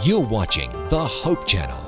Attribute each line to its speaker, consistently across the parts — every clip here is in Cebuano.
Speaker 1: You're watching the Hope Channel.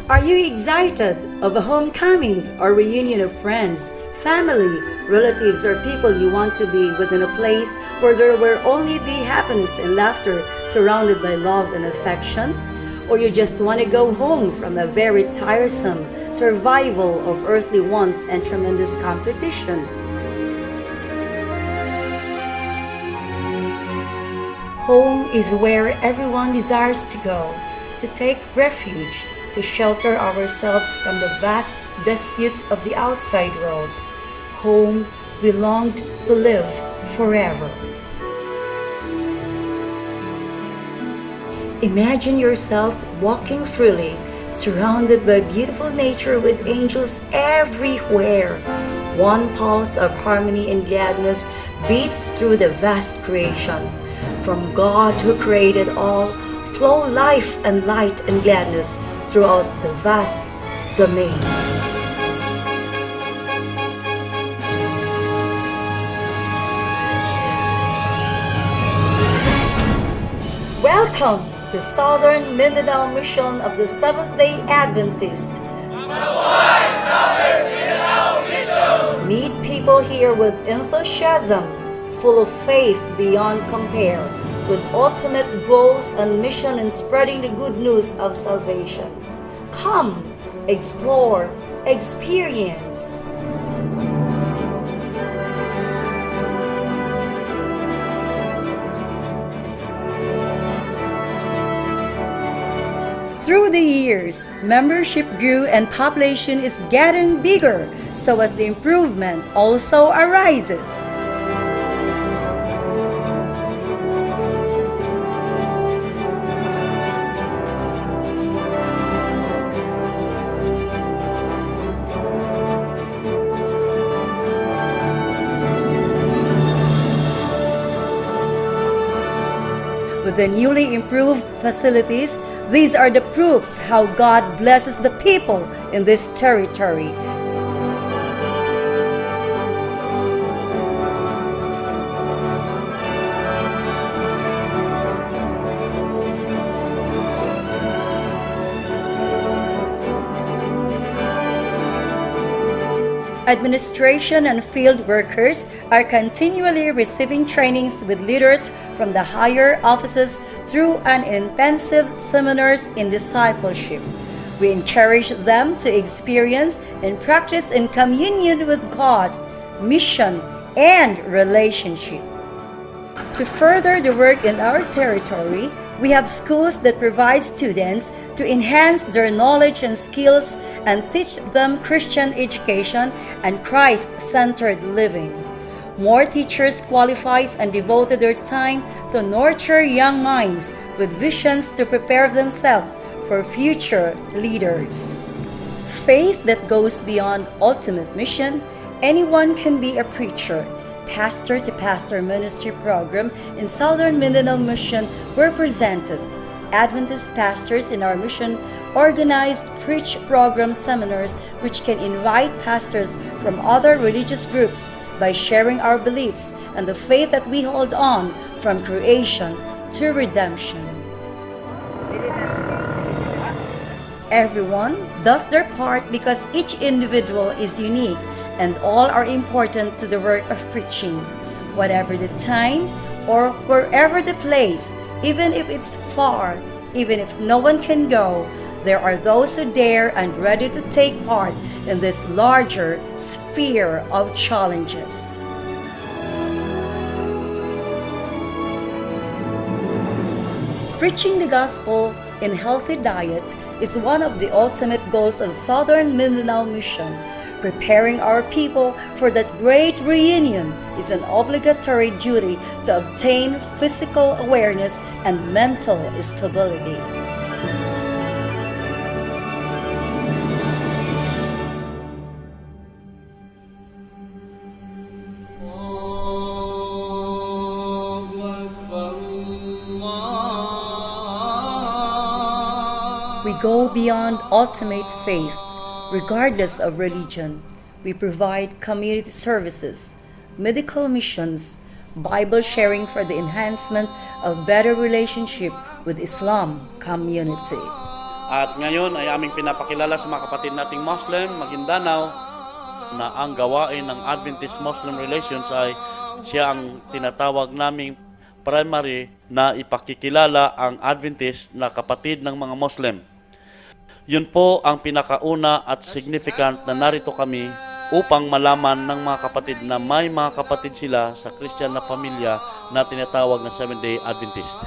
Speaker 2: Are you excited of a homecoming or reunion of friends, family, relatives, or people you want to be within a place where there will only be happiness and laughter surrounded by love and affection? Or you just want to go home from a very tiresome survival of earthly want and tremendous competition? Home is where everyone desires to go, to take refuge, to shelter ourselves from the vast disputes of the outside world. Home belonged to live forever. Imagine yourself walking freely, surrounded by beautiful nature with angels everywhere. One pulse of harmony and gladness beats through the vast creation. From God who created all, flow life and light and gladness throughout the vast domain. Welcome to Southern Mindanao Mission of the Seventh-day Adventist. Meet people here with enthusiasm, full of faith beyond compare, with ultimate goals and mission in spreading the good news of salvation. Come, explore, experience. Through the years, membership grew and population is getting bigger, so as the improvement also arises. With the newly improved facilities, these are the proofs how God blesses the people in this territory. Administration and field workers are continually receiving trainings with leaders from the higher offices through an intensive seminars in discipleship. We encourage them to experience and practice in communion with God, mission, and relationship. To further the work in our territory, we have schools that provide students to enhance their knowledge and skills and teach them Christian education and Christ-centered living. More teachers qualified and devoted their time to nurture young minds with visions to prepare themselves for future leaders. Faith that goes beyond ultimate mission, anyone can be a preacher. Pastor to Pastor Ministry program in Southern Mindanao Mission were presented. Adventist pastors in our mission organized preach program seminars which can invite pastors from other religious groups by sharing our beliefs and the faith that we hold on from creation to redemption. Everyone does their part because each individual is unique and all are important to the work of preaching. Whatever the time or wherever the place, even if it's far, even if no one can go, there are those who dare and ready to take part in this larger sphere of challenges. Preaching the gospel in healthy diet is one of the ultimate goals of Southern Mindanao Mission. Preparing our people for that great reunion is an obligatory duty to obtain physical awareness and mental stability. We go beyond ultimate faith. Regardless of religion, we provide community services, medical missions, Bible sharing for the enhancement of better relationship with Islam community.
Speaker 3: At ngayon ay aming pinapakilala sa mga kapatid nating Muslim, Maguindanao, na ang gawain ng Adventist Muslim Relations ay siya ang tinatawag naming primary na ipakikilala ang Adventist na kapatid ng mga Muslim. Yun po ang pinakauna at significant na narito kami upang malaman ng mga kapatid na may mga kapatid sila sa Christian na pamilya na tinatawag na Seventh-day Adventist.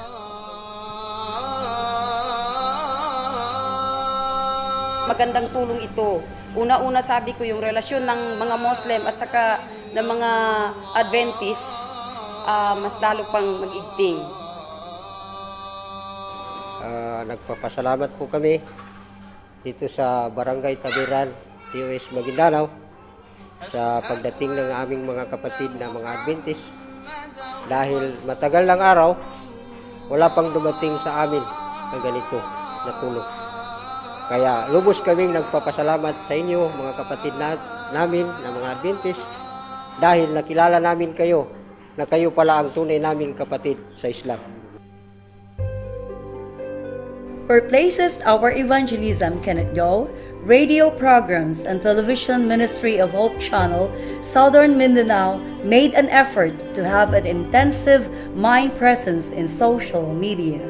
Speaker 4: Magandang tulong ito. Una-una sabi ko yung relasyon ng mga Muslim at saka ng mga Adventist, mas lalo pang mag-igting.
Speaker 5: Nagpapasalamat po kami dito sa Barangay Tabiran, TOS Maguindanao, sa pagdating ng aming mga kapatid na mga Adventist. Dahil matagal ng araw, wala pang dumating sa amin ng ganito na tulong. Kaya lubos kaming nagpapasalamat sa inyo, mga kapatid namin na mga Adventist, dahil nakilala namin kayo na kayo pala ang tunay naming kapatid sa Islam.
Speaker 2: Where places our evangelism cannot go, Radio programs and television ministry of Hope Channel, Southern Mindanao made an effort to have an intensive mind presence in social media.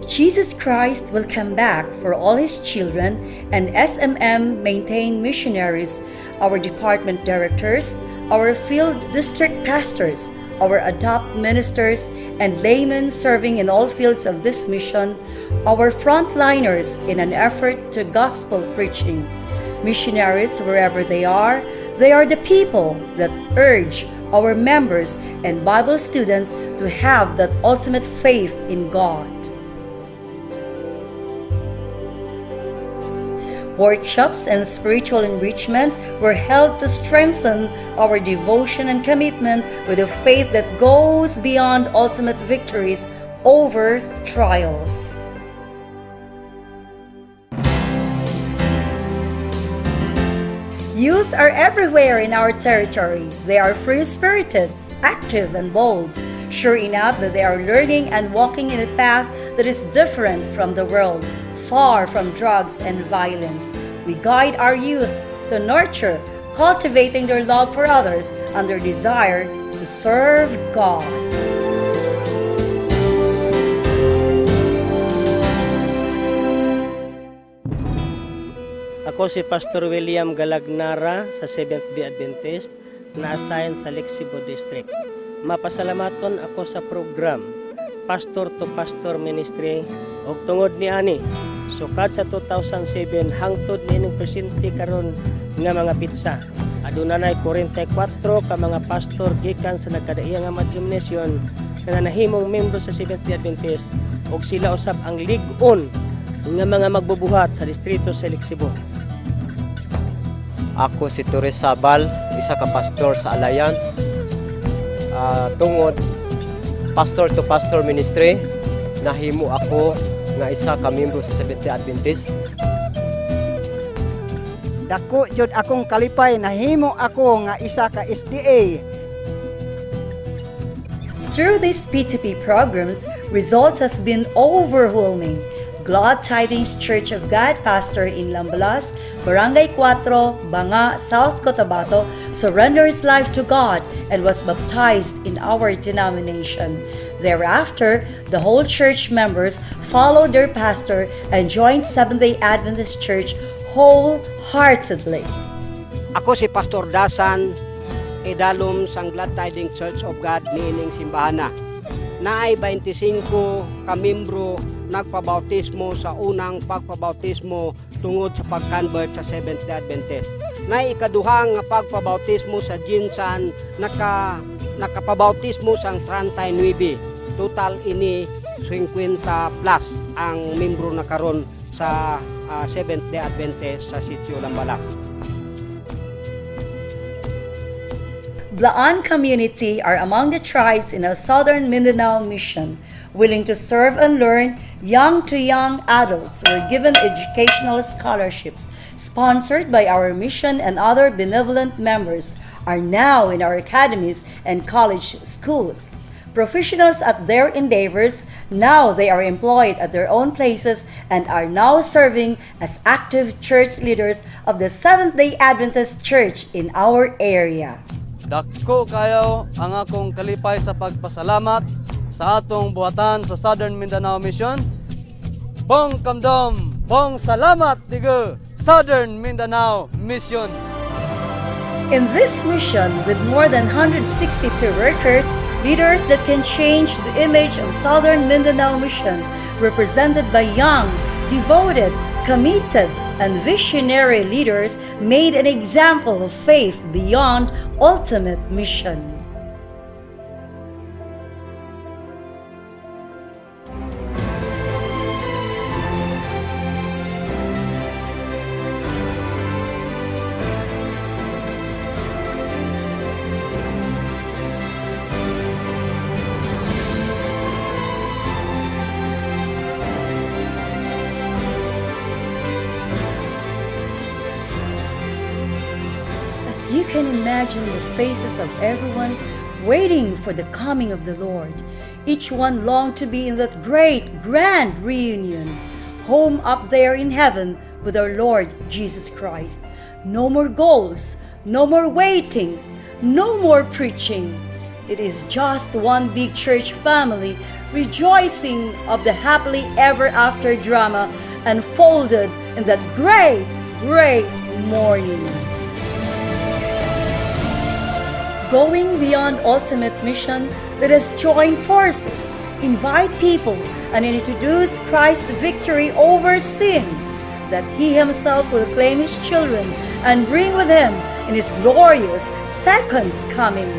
Speaker 2: Jesus Christ will come back for all his children, and SMM maintain missionaries, our department directors, our field district pastors, our adopt ministers, and laymen serving in all fields of this mission, our frontliners in an effort to gospel preaching. Missionaries, wherever they are the people that urge our members and Bible students to have that ultimate faith in God. Workshops and spiritual enrichment were held to strengthen our devotion and commitment with a faith that goes beyond ultimate victories over trials. Youth are everywhere in our territory. They are free spirited, active, and bold. Sure enough that they are learning and walking in a path that is different from the world, far from drugs and violence. We guide our youth to nurture, cultivating their love for others and their desire to serve God.
Speaker 6: Ako si Pastor William Galagnara sa Seventh-day Adventist na assign sa Lake Sebu District. Mapasalamaton ako sa program Pastor to Pastor Ministry ug tungod ni ani sukad sa 2007 hangtod niining presente karon nga mga petsa, aduna nay 44 ka mga pastor gikan sa nagkadaiya nga mga denominasyon nga nahimong membro sa Seventh-day Adventist ug sila usab ang lig-on nga mga magbubuhat sa distrito sa Lake Sebu.
Speaker 7: Ako si Torres Sabal, isa ka pastor sa Alliance. Tungod Pastor to Pastor Ministry, nahimo ako nga isa ka membro sa Seventh-day Adventist.
Speaker 8: Dako jud akong kalipay, nahimo ako nga isa ka SDA.
Speaker 2: Through these P2P programs, results has been overwhelming. Glad Tidings Church of God pastor in Lambalas, Barangay 4, Banga, South Cotabato, surrendered his life to God and was baptized in our denomination. Thereafter, the whole church members followed their pastor and joined Seventh-day Adventist Church wholeheartedly.
Speaker 9: Ako si Pastor Dasan, idalom sang Glad Tidings Church of God niining simbahana. Naay 25 ka membro nagpabautismo sa unang pagpabautismo tungod sa pag-convert sa Seventh-day Adventist. Naay ikaduhang nga pagpabautismo sa GenSan, nakapabautismo sang 39. Total ini 50 plus ang membro na karon sa Seventh-day Adventist sa Sitio Lambalas.
Speaker 2: Blaan community are among the tribes in a Southern Mindanao mission, willing to serve and learn. Young to young adults were given educational scholarships sponsored by our mission, and other benevolent members are now in our academies and college schools. Professionals at their endeavors, now they are employed at their own places and are now serving as active church leaders of the Seventh-day Adventist Church in our area.
Speaker 10: Dako kayo ang akong kalipay sa pagpasalamat sa atong buhatan sa Southern Mindanao Mission. Bong kamdom, bong salamat digo Southern Mindanao Mission.
Speaker 2: In this mission, with more than 162 workers, leaders that can change the image of Southern Mindanao Mission, represented by young, devoted, committed, and visionary leaders, made an example of faith beyond ultimate mission. As you can imagine the faces of everyone waiting for the coming of the Lord. Each one longed to be in that great, grand reunion, home up there in heaven with our Lord Jesus Christ. No more goals, no more waiting, no more preaching. It is just one big church family rejoicing of the happily ever after drama unfolded in that great, great morning. Going beyond ultimate mission, let us join forces, invite people, and introduce Christ's victory over sin, that He Himself will claim His children and bring with Him in His glorious second coming.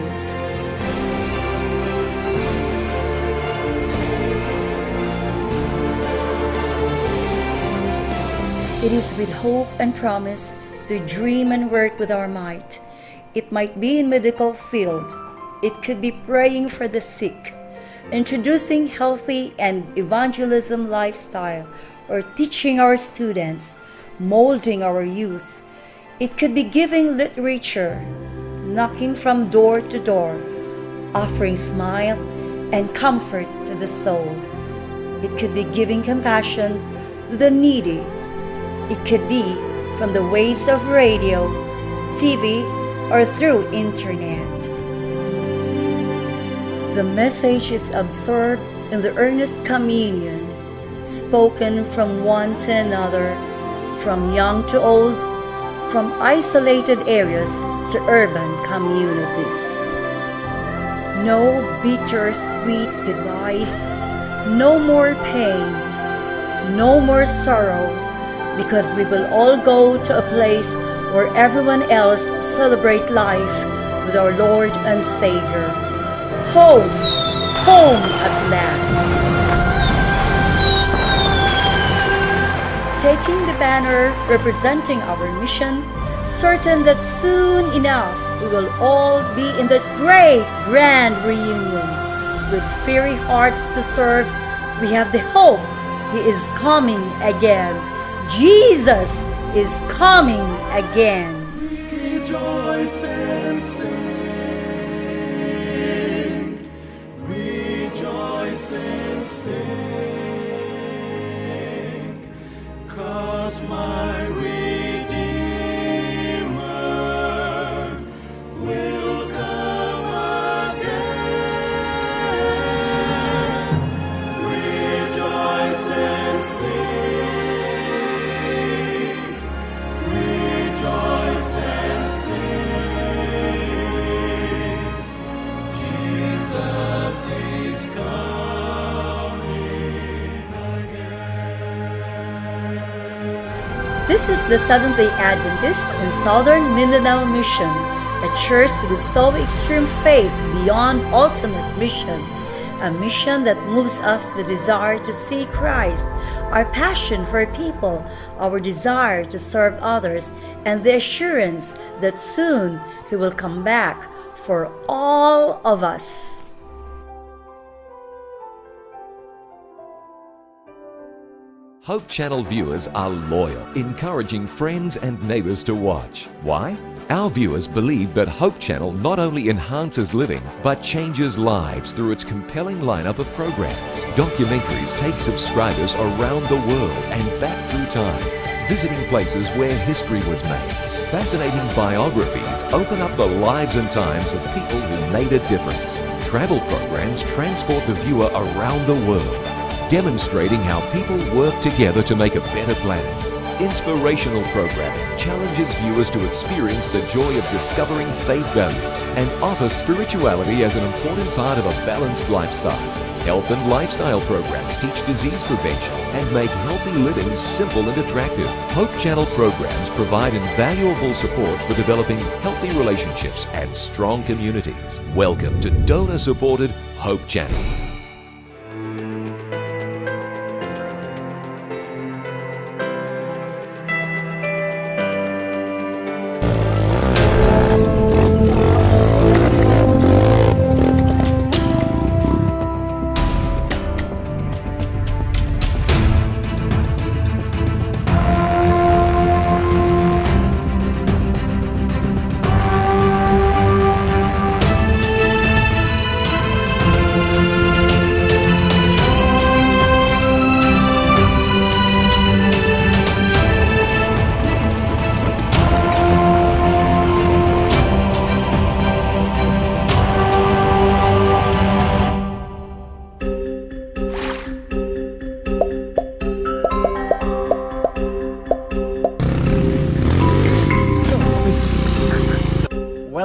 Speaker 2: It is with hope and promise to dream and work with our might. It might be in medical field. It could be praying for the sick, introducing healthy and evangelism lifestyle, or teaching our students, molding our youth. It could be giving literature, knocking from door to door, offering smile and comfort to the soul. It could be giving compassion to the needy. It could be from the waves of radio, TV, or through internet. The message is absorbed in the earnest communion, spoken from one to another, from young to old, from isolated areas to urban communities. No bitter sweet goodbyes, no more pain, no more sorrow, because we will all go to a place where everyone else celebrate life with our Lord and Savior. Home, home at last. Taking the banner representing our mission, certain that soon enough we will all be in that great grand reunion. With fiery hearts to serve, we have the hope He is coming again. Jesus is coming again.
Speaker 11: Rejoice and sing. Rejoice and sing. 'Cause my Redeemer will come again. Rejoice and sing. Rejoice and sing. Jesus is coming again.
Speaker 2: This is the Seventh-day Adventist in Southern Mindanao Mission, a church with so extreme faith beyond ultimate mission, a mission that moves us the desire to see Christ, our passion for people, our desire to serve others, and the assurance that soon He will come back for all of us.
Speaker 1: Hope Channel viewers are loyal, encouraging friends and neighbors to watch. Why? Our viewers believe that Hope Channel not only enhances living, but changes lives through its compelling lineup of programs. Documentaries take subscribers around the world and back through time, visiting places where history was made. Fascinating biographies open up the lives and times of people who made a difference. Travel programs transport the viewer around the world, demonstrating how people work together to make a better planet. Inspirational programming challenges viewers to experience the joy of discovering faith values and offer spirituality as an important part of a balanced lifestyle. Health and lifestyle programs teach disease prevention and make healthy living simple and attractive. Hope Channel programs provide invaluable support for developing healthy relationships and strong communities. Welcome to donor-supported Hope Channel.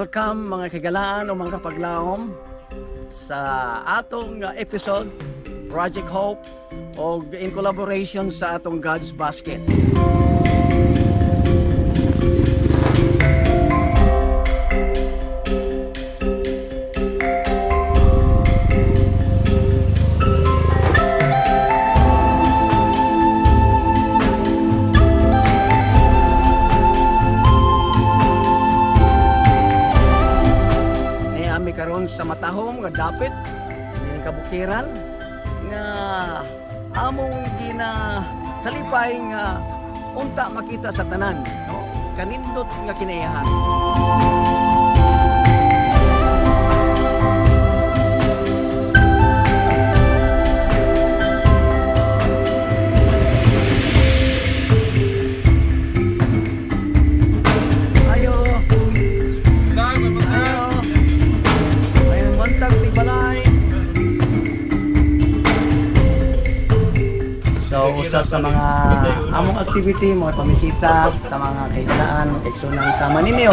Speaker 12: Welcome, mga kagalaan o mga kapaglaom, sa atong episode Project Hope o in collaboration sa atong God's Basket. Niami karon sa matahom nga dapit ning kabukiran nga among gina kalipay nga unta makita sa tanan, no, kanindot nga kinaiyahan. Ayo. Ayo. Ayun, bantag tigbalay. So, usa sa mga among activity, mga pamisita sa mga kailangan, mga kaigsunan sama ninyo.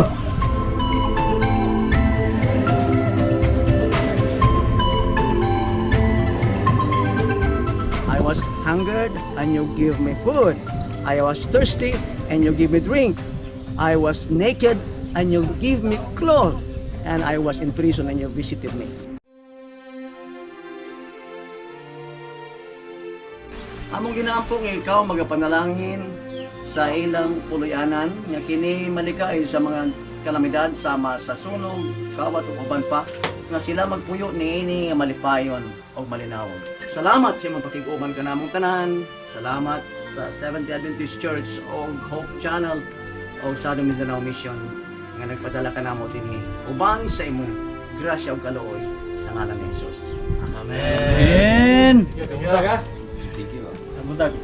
Speaker 12: I was hungered and you give me food. I was thirsty and you give me drink. I was naked and you give me clothes. And I was in prison and you visited me. Among ginaampo nga ikaw magapanalangin sa ilang puloy-anan nga kini malikay sa mga kalamidad sama sa sunog, kawat ug uban pa nga sila magpuyo niini nga malipayon og malinawon. Salamat sa imong pakig-uban kanamong tanan. Salamat sa Seventh-day Adventist Church og Hope Channel og Southern Mindanao Mission nga nagpadala kanamo dinhi uban sa imong grasya ug kaluoy sa ngalan ni Jesus.
Speaker 10: Amen.
Speaker 12: Thank you.
Speaker 10: Buntag.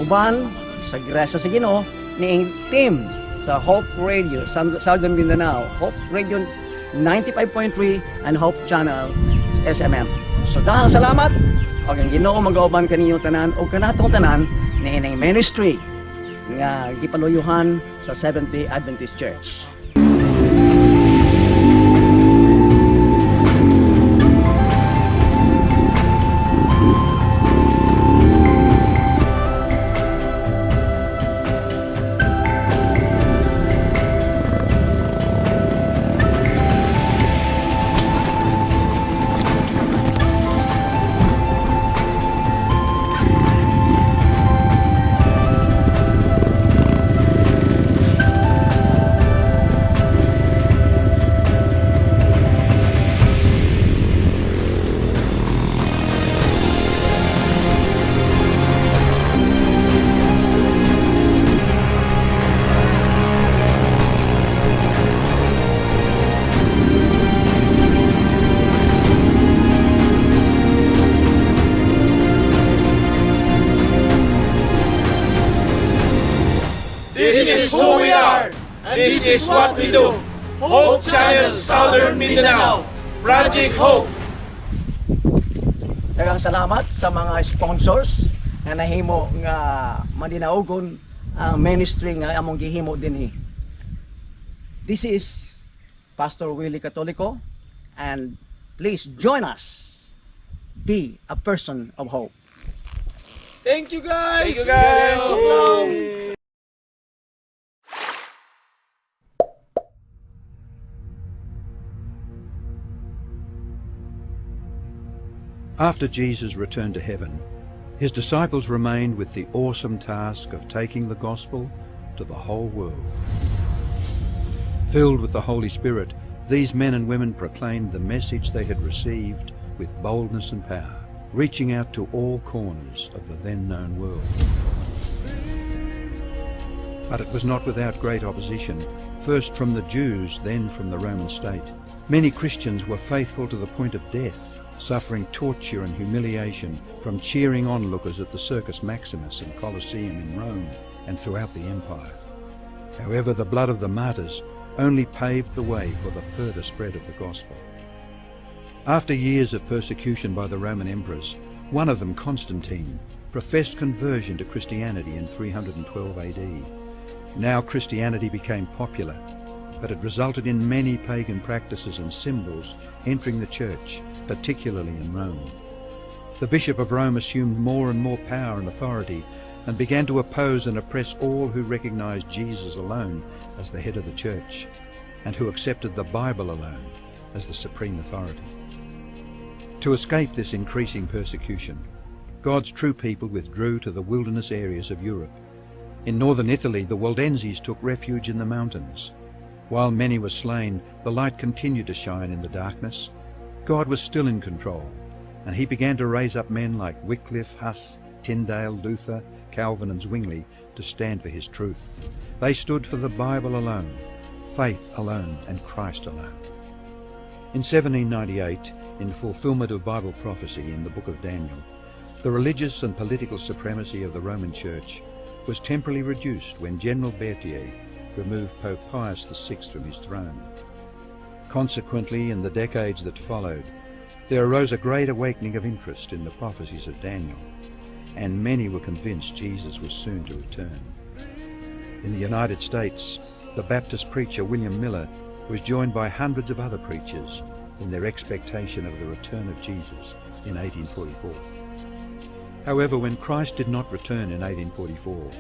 Speaker 12: Uban sa grasya sa Ginoo ni team sa Hope Radio Southern Mindanao, Hope Radio 95.3 and Hope Channel SMM. So dahil salamat og ang Ginoo magauban kaninyo tanan og kanatong tanan ni ining ministry nga gipaluyuhan sa Seventh-day Adventist Church.
Speaker 13: This is who we are, and this is what we do. Hope Channel Southern Mindanao, Project Hope.
Speaker 12: Daghang salamat sa mga sponsors nga nahimo nga madinaugon ang ministry nga among gihimo dinhi. This is Pastor Willie Catolico, and please join us. Be a person of hope.
Speaker 10: Thank you, guys.
Speaker 13: Thank you, guys.
Speaker 10: Woo!
Speaker 14: After Jesus returned to heaven, his disciples remained with the awesome task of taking the gospel to the whole world. Filled with the Holy Spirit, these men and women proclaimed the message they had received with boldness and power, reaching out to all corners of the then known world. But it was not without great opposition, first from the Jews, then from the Roman state. Many Christians were faithful to the point of death, suffering torture and humiliation from cheering onlookers at the Circus Maximus and Colosseum in Rome and throughout the empire. However, the blood of the martyrs only paved the way for the further spread of the gospel. After years of persecution by the Roman emperors, one of them, Constantine, professed conversion to Christianity in 312 AD. Now Christianity became popular, but it resulted in many pagan practices and symbols entering the church, particularly in Rome. The Bishop of Rome assumed more and more power and authority and began to oppose and oppress all who recognized Jesus alone as the head of the church and who accepted the Bible alone as the supreme authority. To escape this increasing persecution, God's true people withdrew to the wilderness areas of Europe. In northern Italy, the Waldenses took refuge in the mountains. While many were slain, the light continued to shine in the darkness. God was still in control, and he began to raise up men like Wycliffe, Huss, Tyndale, Luther, Calvin and Zwingli to stand for his truth. They stood for the Bible alone, faith alone, and Christ alone. In 1798, in fulfillment of Bible prophecy in the book of Daniel, the religious and political supremacy of the Roman Church was temporarily reduced when General Berthier removed Pope Pius VI from his throne. Consequently, in the decades that followed, there arose a great awakening of interest in the prophecies of Daniel, and many were convinced Jesus was soon to return. In the United States, the Baptist preacher William Miller was joined by hundreds of other preachers in their expectation of the return of Jesus in 1844. However, when Christ did not return in 1844,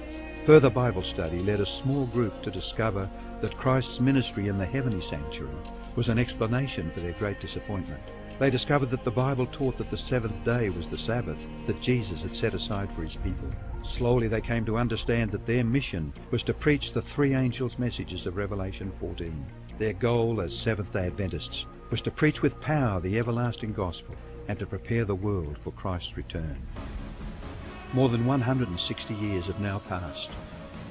Speaker 14: further Bible study led a small group to discover that Christ's ministry in the heavenly sanctuary was an explanation for their great disappointment. They discovered that the Bible taught that the seventh day was the Sabbath that Jesus had set aside for his people. Slowly they came to understand that their mission was to preach the three angels' messages of Revelation 14. Their goal as Seventh-day Adventists was to preach with power the everlasting gospel and to prepare the world for Christ's return. More than 160 years have now passed,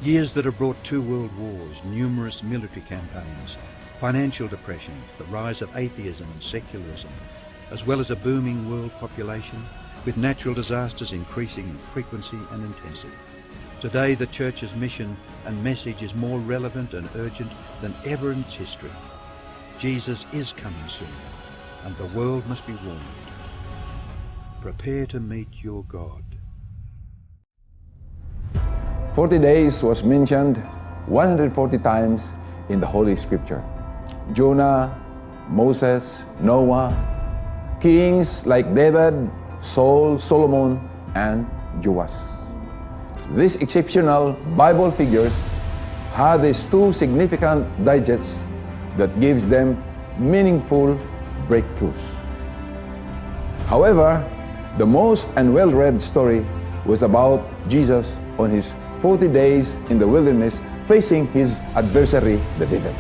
Speaker 14: years that have brought two world wars, numerous military campaigns, financial depressions, the rise of atheism and secularism, as well as a booming world population, with natural disasters increasing in frequency and intensity. Today, the Church's mission and message is more relevant and urgent than ever in its history. Jesus is coming soon, and the world must be warned. Prepare to meet your God.
Speaker 15: 40 days was mentioned 140 times in the Holy Scripture. Jonah, Moses, Noah, kings like David, Saul, Solomon, and Joash. These exceptional Bible figures had these two significant digits that gives them meaningful breakthroughs. However, the most and well-read story was about Jesus on his 40 days in the wilderness facing his adversary, the devil.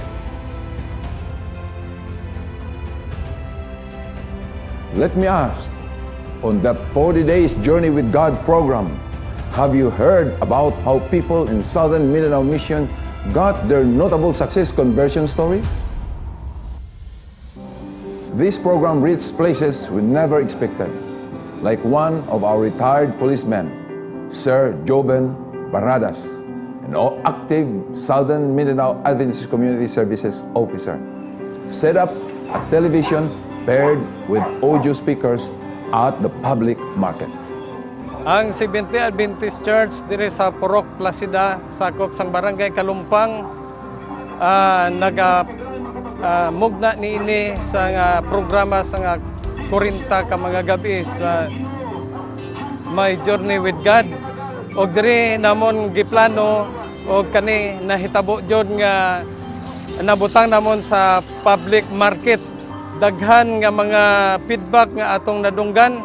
Speaker 15: Let me ask, on that 40 days journey with God program, have you heard about how people in Southern Mindanao Mission got their notable success conversion stories? This program reached places we never expected, like one of our retired policemen, Sir Joben Barradas, an active Southern Mindanao Adventist Community Services officer, set up a television paired with audio speakers at the public market.
Speaker 16: Ang Seventh-day Adventist Church diri sa Purok Placida, sakop sang Barangay Kalumpang, naga mugna niini sa nga programa sa nga 40 ka mga gabi sa My Journey with God. Og diri namon giplano og kani nahitabo jud nga nabutang namon sa public market. Daghan nga mga feedback nga atong nadunggan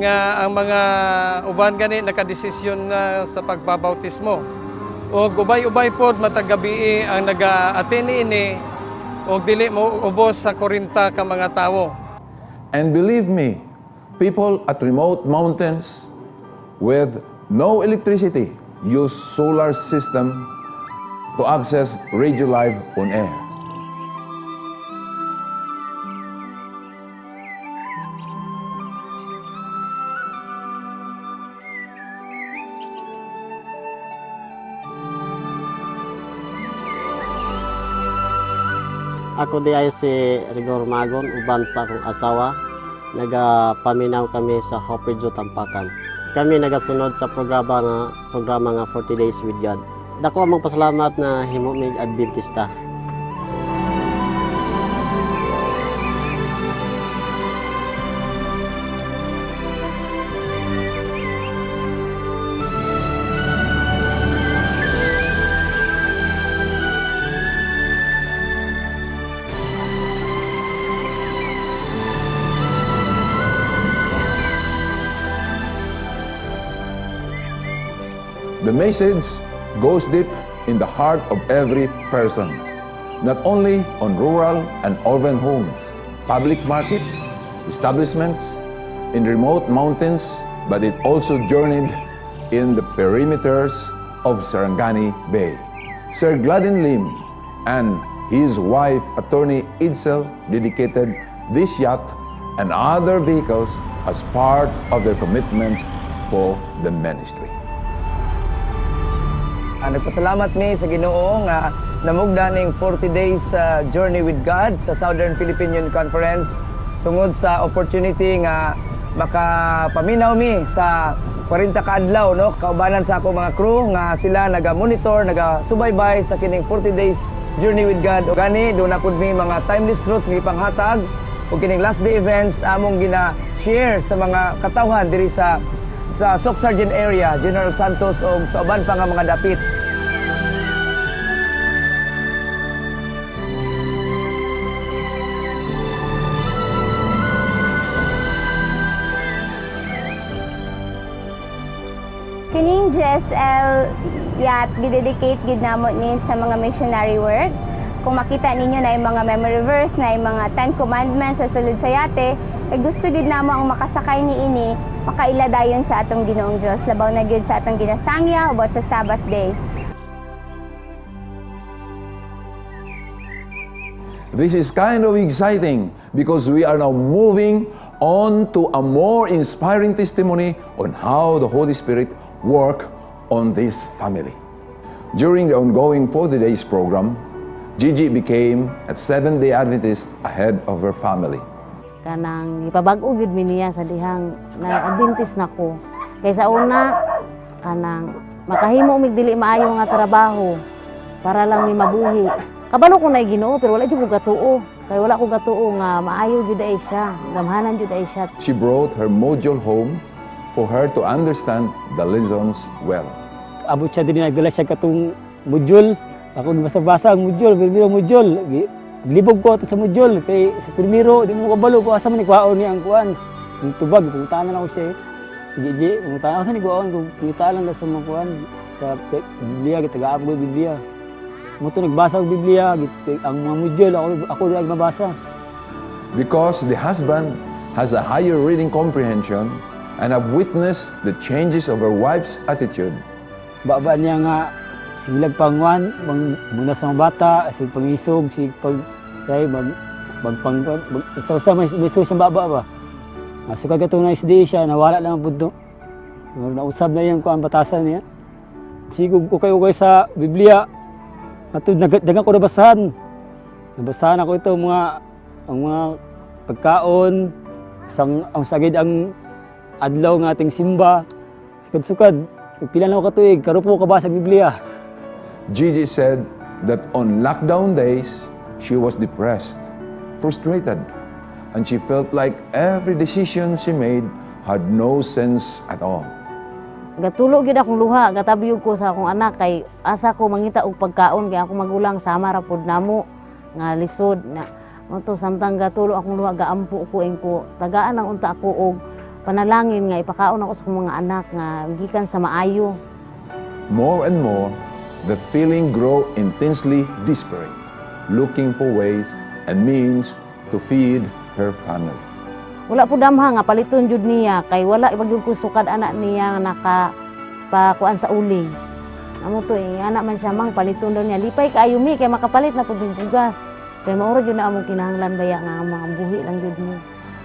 Speaker 16: nga ang mga uban gani nakadesisyon na sa pagbabautismo. Og ubay-ubay pod matag gabii ang naga-attend ini og dili mo ubos sa 40 ka mga tawo.
Speaker 15: And believe me, people at remote mountains with no electricity use solar system to access Radio Live on air.
Speaker 17: Ako di ay si Rigor Magon, uban sa akong asawa. Nagapaminaw kami sa Hope Radio Tampakan. Kami nagasunod sa programa nga 40 Days with God. Dako among pasalamat na himo mig Adventista.
Speaker 15: The message goes deep in the heart of every person, not only on rural and urban homes, public markets, establishments, in remote mountains, but it also journeyed in the perimeters of Sarangani Bay. Sir Gladden Lim and his wife, Attorney Edsel, dedicated this yacht and other vehicles as part of their commitment for the ministry.
Speaker 18: Nagpasalamat mi sa Ginoo nga namugna ning 40 days sa journey with God sa Southern Philippine Union Conference tungod sa opportunity nga makapaminaw mi sa 40 ka adlaw, no, kaubanan sa ako mga crew nga sila naga-monitor, naga-subaybay sa kining 40 days journey with God. Gani duna pud mi mga timeless truths nga ipanghatag ug kining last day events among gina-share sa mga katawhan diri sa Soccsksargen area, General Santos o sa uban pa nga mga dapit.
Speaker 19: Kining GSL yacht gidedicate gid namo ni sa mga missionary work. Kung makita ninyo na yung mga memory verse, na yung mga 10 commandments sa sulod sa yate, eh gusto gid namo ang makasakay ni ini makaila dayon sa atong Ginoong Dios, labaw na gyud sa atong ginasangya about sa Sabbath day.
Speaker 15: This is kind of exciting because we are now moving on to a more inspiring testimony on how the Holy Spirit worked on this family. During the ongoing 40 days program, Gigi became a Seventh-day Adventist ahead of her family.
Speaker 20: Kanang ipabag-o gyud mi niya sa dihang na Adventist na ko. Kay sa una kanang makahimo mig dili maayo nga trabaho para lang mi mabuhi. Kabalo ko na Ginoo pero wala jud ko gatuo. Kay wala ko gatuo nga maayo gyud ay siya, gamhanan gyud ay siya.
Speaker 15: She brought her module home for her to understand the lessons well.
Speaker 21: Abot siya dinhi, nagdala siya katong module. Ako basa-basa ang module, primero module. Libog ko ato sa module kay sa primero di mo kabalo ko asa man ni kuhaon ni ang kuan. Ang tubag pangutanan ako siya. Gigi, pangutanan ako sa ni kuhaon kung pangita lang sa mga kuan sa Biblia, gitagaan ko Biblia. Mo to nagbasa og Biblia, ang mga module ako di mabasa.
Speaker 15: Because the husband has a higher reading comprehension and have witnessed the changes of her wife's attitude.
Speaker 21: Baba niya nga sigilag pangwan, muna sa mga bata, sig pangisog, sig pag say mag magpang sa may siyang baba ba. Masukag katong na SDA siya, nawala lang ang budto. Nausab na iyang kuan batasan niya. Sigog ukay-ukay sa Biblia. Ato dagan ko nabasahan. Nabasahan ako ito mga ang mga pagkaon, sang ang sagid ang adlaw nga ating simba. Sukad-sukad, pila na ako katuig, karupo ka ba sa Biblia?
Speaker 15: Gigi said that on lockdown days, she was depressed, frustrated, and she felt like every decision she made had no sense at all.
Speaker 20: Gatulo gyud akong luha, gatabyog ko sa akong anak kay asa ko mangita og pagkaon kay akong magulang sama ra pud namo nga lisod na. Mao samtang gatulo akong luha gaampo ko ingko tagaan ang unta ako og panalangin nga ipakaon ako sa akong mga anak nga gikan sa maayo.
Speaker 15: More and more, the feeling grow intensely desperate, looking for ways and means to feed her family.
Speaker 20: Wala po damha nga paliton jud niya kay wala ipagyud ko sukad anak niya nga naka pakuan sa uling. Amo to anak man siya mang paliton daw niya. Lipay kaayo mi kay makapalit na pud bugas. Kay maura jud na among kinahanglan baya nga mga buhi lang jud mi.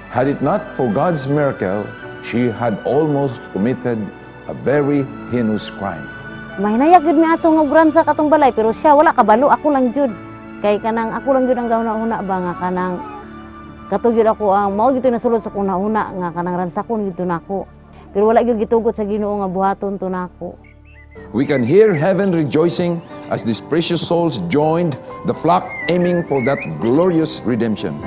Speaker 15: Had it not for God's miracle, she had almost committed a very heinous crime.
Speaker 20: Mahinayak jud mi ato nga ubran sa katong balay pero siya wala kabalo, ako lang jud. Kay kanang ako lang jud ang gahuna-huna ba nga kanang kato jud ako ang mao gyud nasulod sa akong huna nga kanang ransakon gyud nako. Pero wala gyud gitugot sa Ginoo nga buhaton to nako.
Speaker 15: We can hear heaven rejoicing as these precious souls joined the flock aiming for that glorious redemption.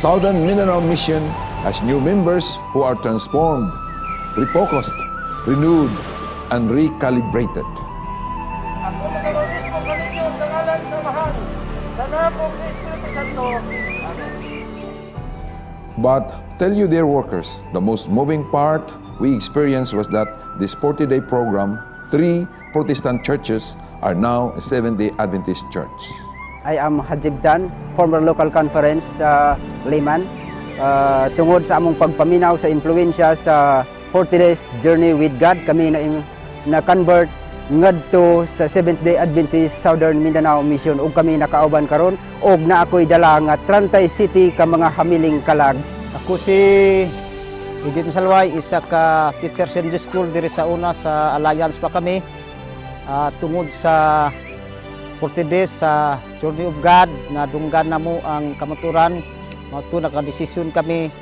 Speaker 15: Southern Mindanao Mission has new members who are transformed, refocused, renewed, and recalibrated.
Speaker 3: Ako magabautismo kaninyo sa ngalan sa Amahan, sa Anak ug sa Espiritu Santo. Amen.
Speaker 15: But tell you, dear workers, the most moving part we experienced was that this 40-day program, 3 Protestant churches are now a Seventh-day Adventist church.
Speaker 8: I am Hajib Dan, former local conference layman. Tungod sa among pagpaminaw sa impluwensya sa 40 days journey with God, kami na convert ngadto sa Seventh Day Adventist Southern Mindanao Mission ug kami nakauban karon og naa ko'y dala nga Trantay City ka mga hamiling kalag.
Speaker 22: Ako si Edith Salway, isa ka teacher sa Sunday school diri sa una sa Alliance pa kami. Tungod sa 40 days sa Journey of God, nadunggan na mo ang kamaturan. Mao to nakadesisyon kami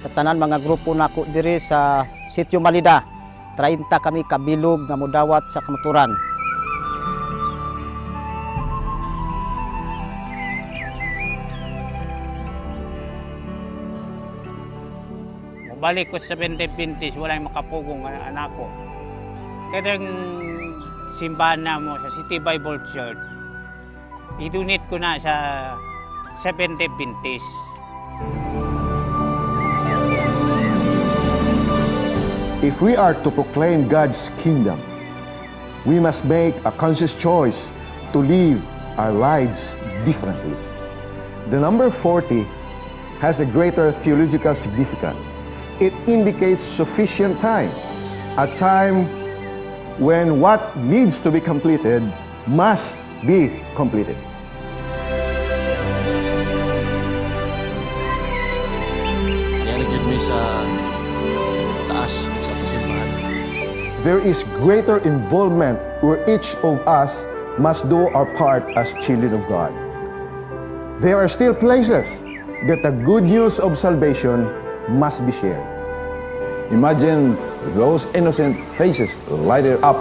Speaker 22: sa tanan mga grupo nako diri sa Sitio Malida. 30 kami kabilog nga modawat sa kamaturan.
Speaker 23: Mobalik ko sa Seventh-day Adventist, walay makapugong nga anak ko. Kaya simbahan na mo sa City Bible Church, i-donate ko na sa Seventh-day Adventist.
Speaker 24: If we are to proclaim God's kingdom, we must make a conscious choice to live our lives differently. The number 40 has a greater theological significance. It indicates sufficient time, a time when what needs to be completed must be completed.
Speaker 13: Kaya na mi sa taas sa simbahan.
Speaker 24: There is greater involvement where each of us must do our part as children of God. There are still places that the good news of salvation must be shared.
Speaker 15: Imagine those innocent faces lighted up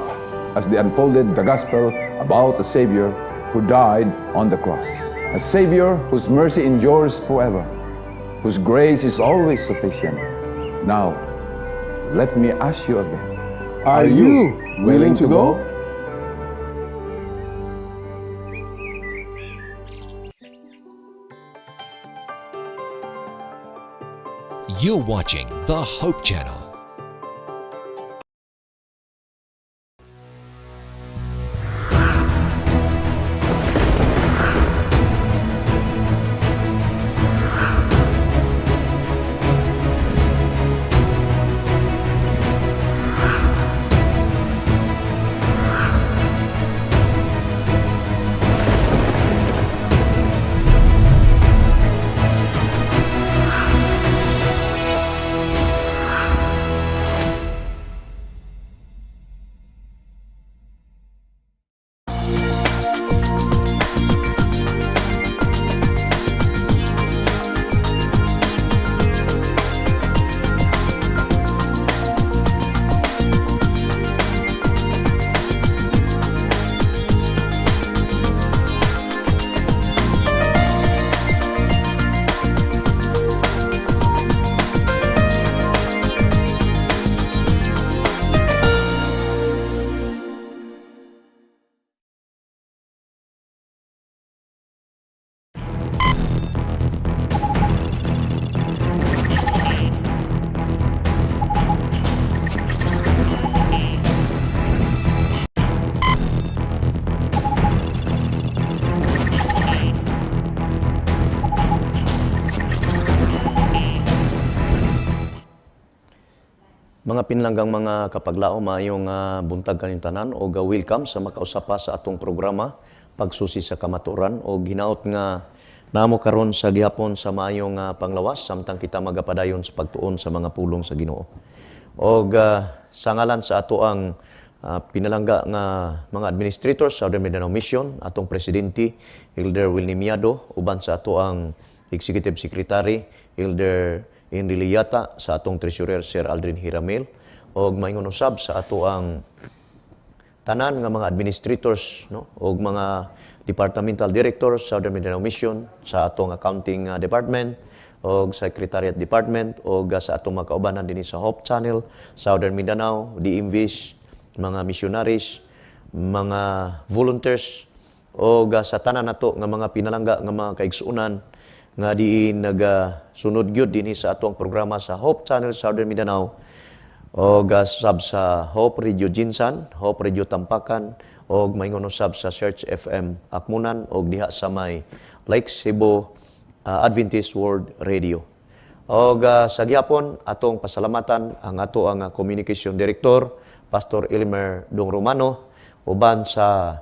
Speaker 15: as they unfolded the gospel about the Savior who died on the cross. A Savior whose mercy endures forever, whose grace is always sufficient. Now, let me ask you again.
Speaker 24: Are you willing to go?
Speaker 1: You're watching the Hope Channel.
Speaker 25: Mga pinlanggang mga kapaglao, maayong buntag kaning tanan og welcome sa makausapa sa atong programa Pagsusi sa Kamatuoran og hinaot nga namo karon sa gihapon sa maayong panglawas samtang kita magapadayon sa pagtuon sa mga pulong sa Ginoo. Og sa ngalan sa ato ang pinalangga nga mga administrators sa Southern Mindanao Mission, atong presidente Elder Wilnie Miado, uban sa ato ang Executive Secretary Elder Henry Liyata, sa atong Treasurer Sir Aldrin Hiramil, og maingon usab sa ato ang tanan nga mga administrators, no, og mga departmental directors sa Southern Mindanao Mission, sa atong accounting department og secretariat department, og sa atong mga kaubanan dinhi sa Hope Channel Southern Mindanao, DMVs, mga missionaries, mga volunteers, og sa tanan nato nga mga pinalangga nga mga kaigsuonan nga diin nagasunod gyud dinhi sa atong programa sa Hope Channel Southern Mindanao, og sab sa Hope Radio GenSan, Hope Radio Tampakan, og maingon usab sa Search FM Akmunan, og diha sa may Lake Cebu Adventist World Radio. Og sa gihapon atong pasalamatan ang ato ang Communication Director Pastor Elmer Dong Romano, uban sa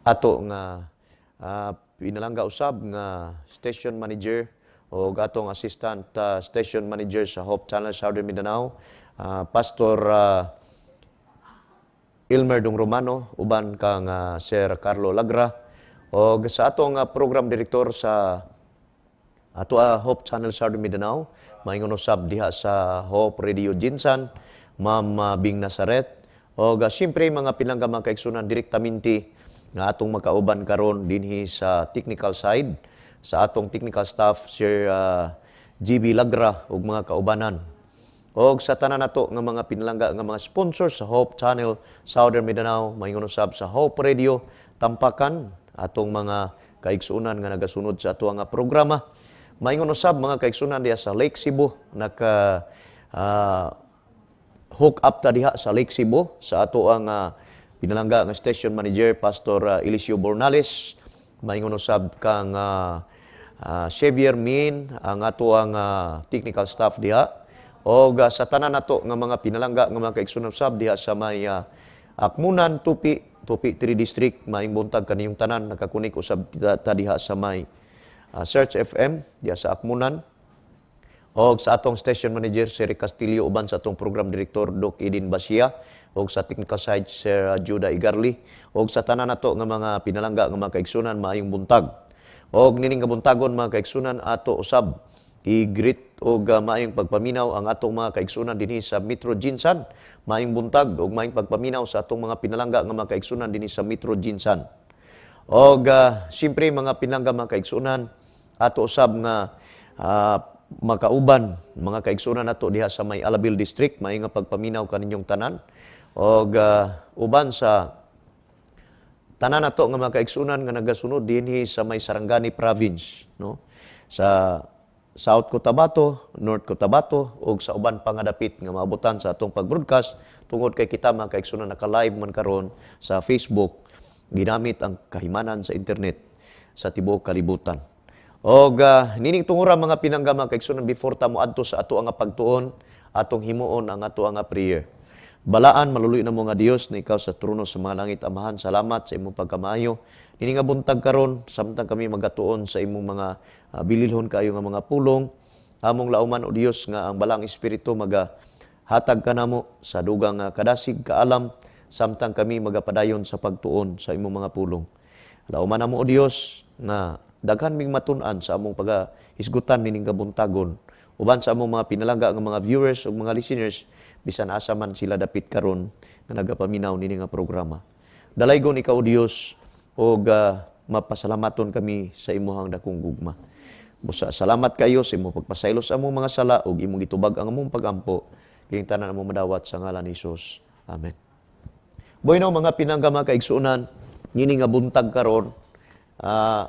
Speaker 25: ato nga pinalangga usab nga station manager o atong assistant station manager sa Hope Channel Southern Mindanao, Pastor Elmer Dong Romano, uban kang Sir Carlo Lagra, og sa atong program director sa ato Hope Channel Southern Mindanao, maingon usab diha sa Hope Radio GenSan, Ma'am Bing Nazaret, og siyempre mga pinangga mga kaigsunan, direktamente nga atong makauban karon dinhi sa technical side, sa atong technical staff Sir GB Lagra ug mga kaubanan. Og sa tanan nato nga mga pinalangga nga mga sponsors sa Hope Channel Southern Mindanao, maingon usab sa Hope Radio Tampakan, atong mga kaigsuonan nga nagasunod sa ato nga programa. Maingon usab mga kaigsuonan diha sa Lake Cebu, naka hook up ta diha sa Lake Cebu sa ato ang pinalangga nga station manager Pastor Eliseo Bornales, maingon usab kang Xavier Min, ang ato ang technical staff diha, og sa tanan nato nga mga pinalangga nga mga kaigsuonan usab diha sa may Akmunan, Tupi, Tupi 3 District, maayong buntag kaniyong tanan. Nakakunik usab ta diha sa may Search FM diha sa Akmunan, og sa atong station manager Sir Castillo, uban sa atong program director Doc Edin Basia, og sa technical side Sir Judah Igarli, og sa tanan nato nga mga pinalangga nga mga kaigsunan, maayong buntag. Og nining kabuntagon mga kaigsunan, ato usab i-greet og maayong pagpaminaw ang atong mga kaigsunan dinhi sa Metro GenSan. Maayong buntag og maayong pagpaminaw sa atong mga pinalangga nga mga kaigsunan dinhi sa Metro GenSan. Og siyempre mga pinalangga mga kaigsunan, ato usab nga makauban mga kaigsunan nato diha sa may Alabel District, maayong pagpaminaw kaninyong tanan. Og uban sa tanan nato nga mga kaigsunan nga nagasunod dinhi sa may Sarangani Province, no, sa South Cotabato, North Cotabato, ug sa uban pa nga dapit nga maabutan sa atong pag-broadcast, tungod kay kita mga kaigsunan naka-live man karon sa Facebook, ginamit ang kahimanan sa internet sa tibuok kalibutan. Og nining tungura mga pinangga mga kaigsunan, before ta moadto sa ato ang pagtuon, atong himuon ang ato ang prayer. Balaan, maluluy na mo nga Dios na ikaw sa trono sa mga langit, Amahan, salamat sa imong pagkamaayo. Nini nga buntag karon, samtang kami magatuon sa imong mga bililhon kaayo nga mga pulong, among lauman o Dios nga ang balang espiritu magahatag kanamo sa dugang kadasig kaalam samtang kami magapadayon sa pagtuon sa imong mga pulong. Lauman namo o Dios nga daghan ming matun-an sa among pagahisgutan nining kabuntagon, uban sa among mga pinalangga nga mga viewers ug mga listeners, bisan asa man sila dapit karon nga nagapaminaw nini nga programa. Dalaygon ikaw o Dios ug mapasalamaton kami sa imuhang dakong gugma. Busa salamat kayo sa imong pagpasaylo sa among mga sala ug imong gitubag ang among pagampo. Kining tanan among madawat sa ngalan ni Hesus. Amen. Bueno mga pinangga mga kaigsuonan, ngini nga buntag karon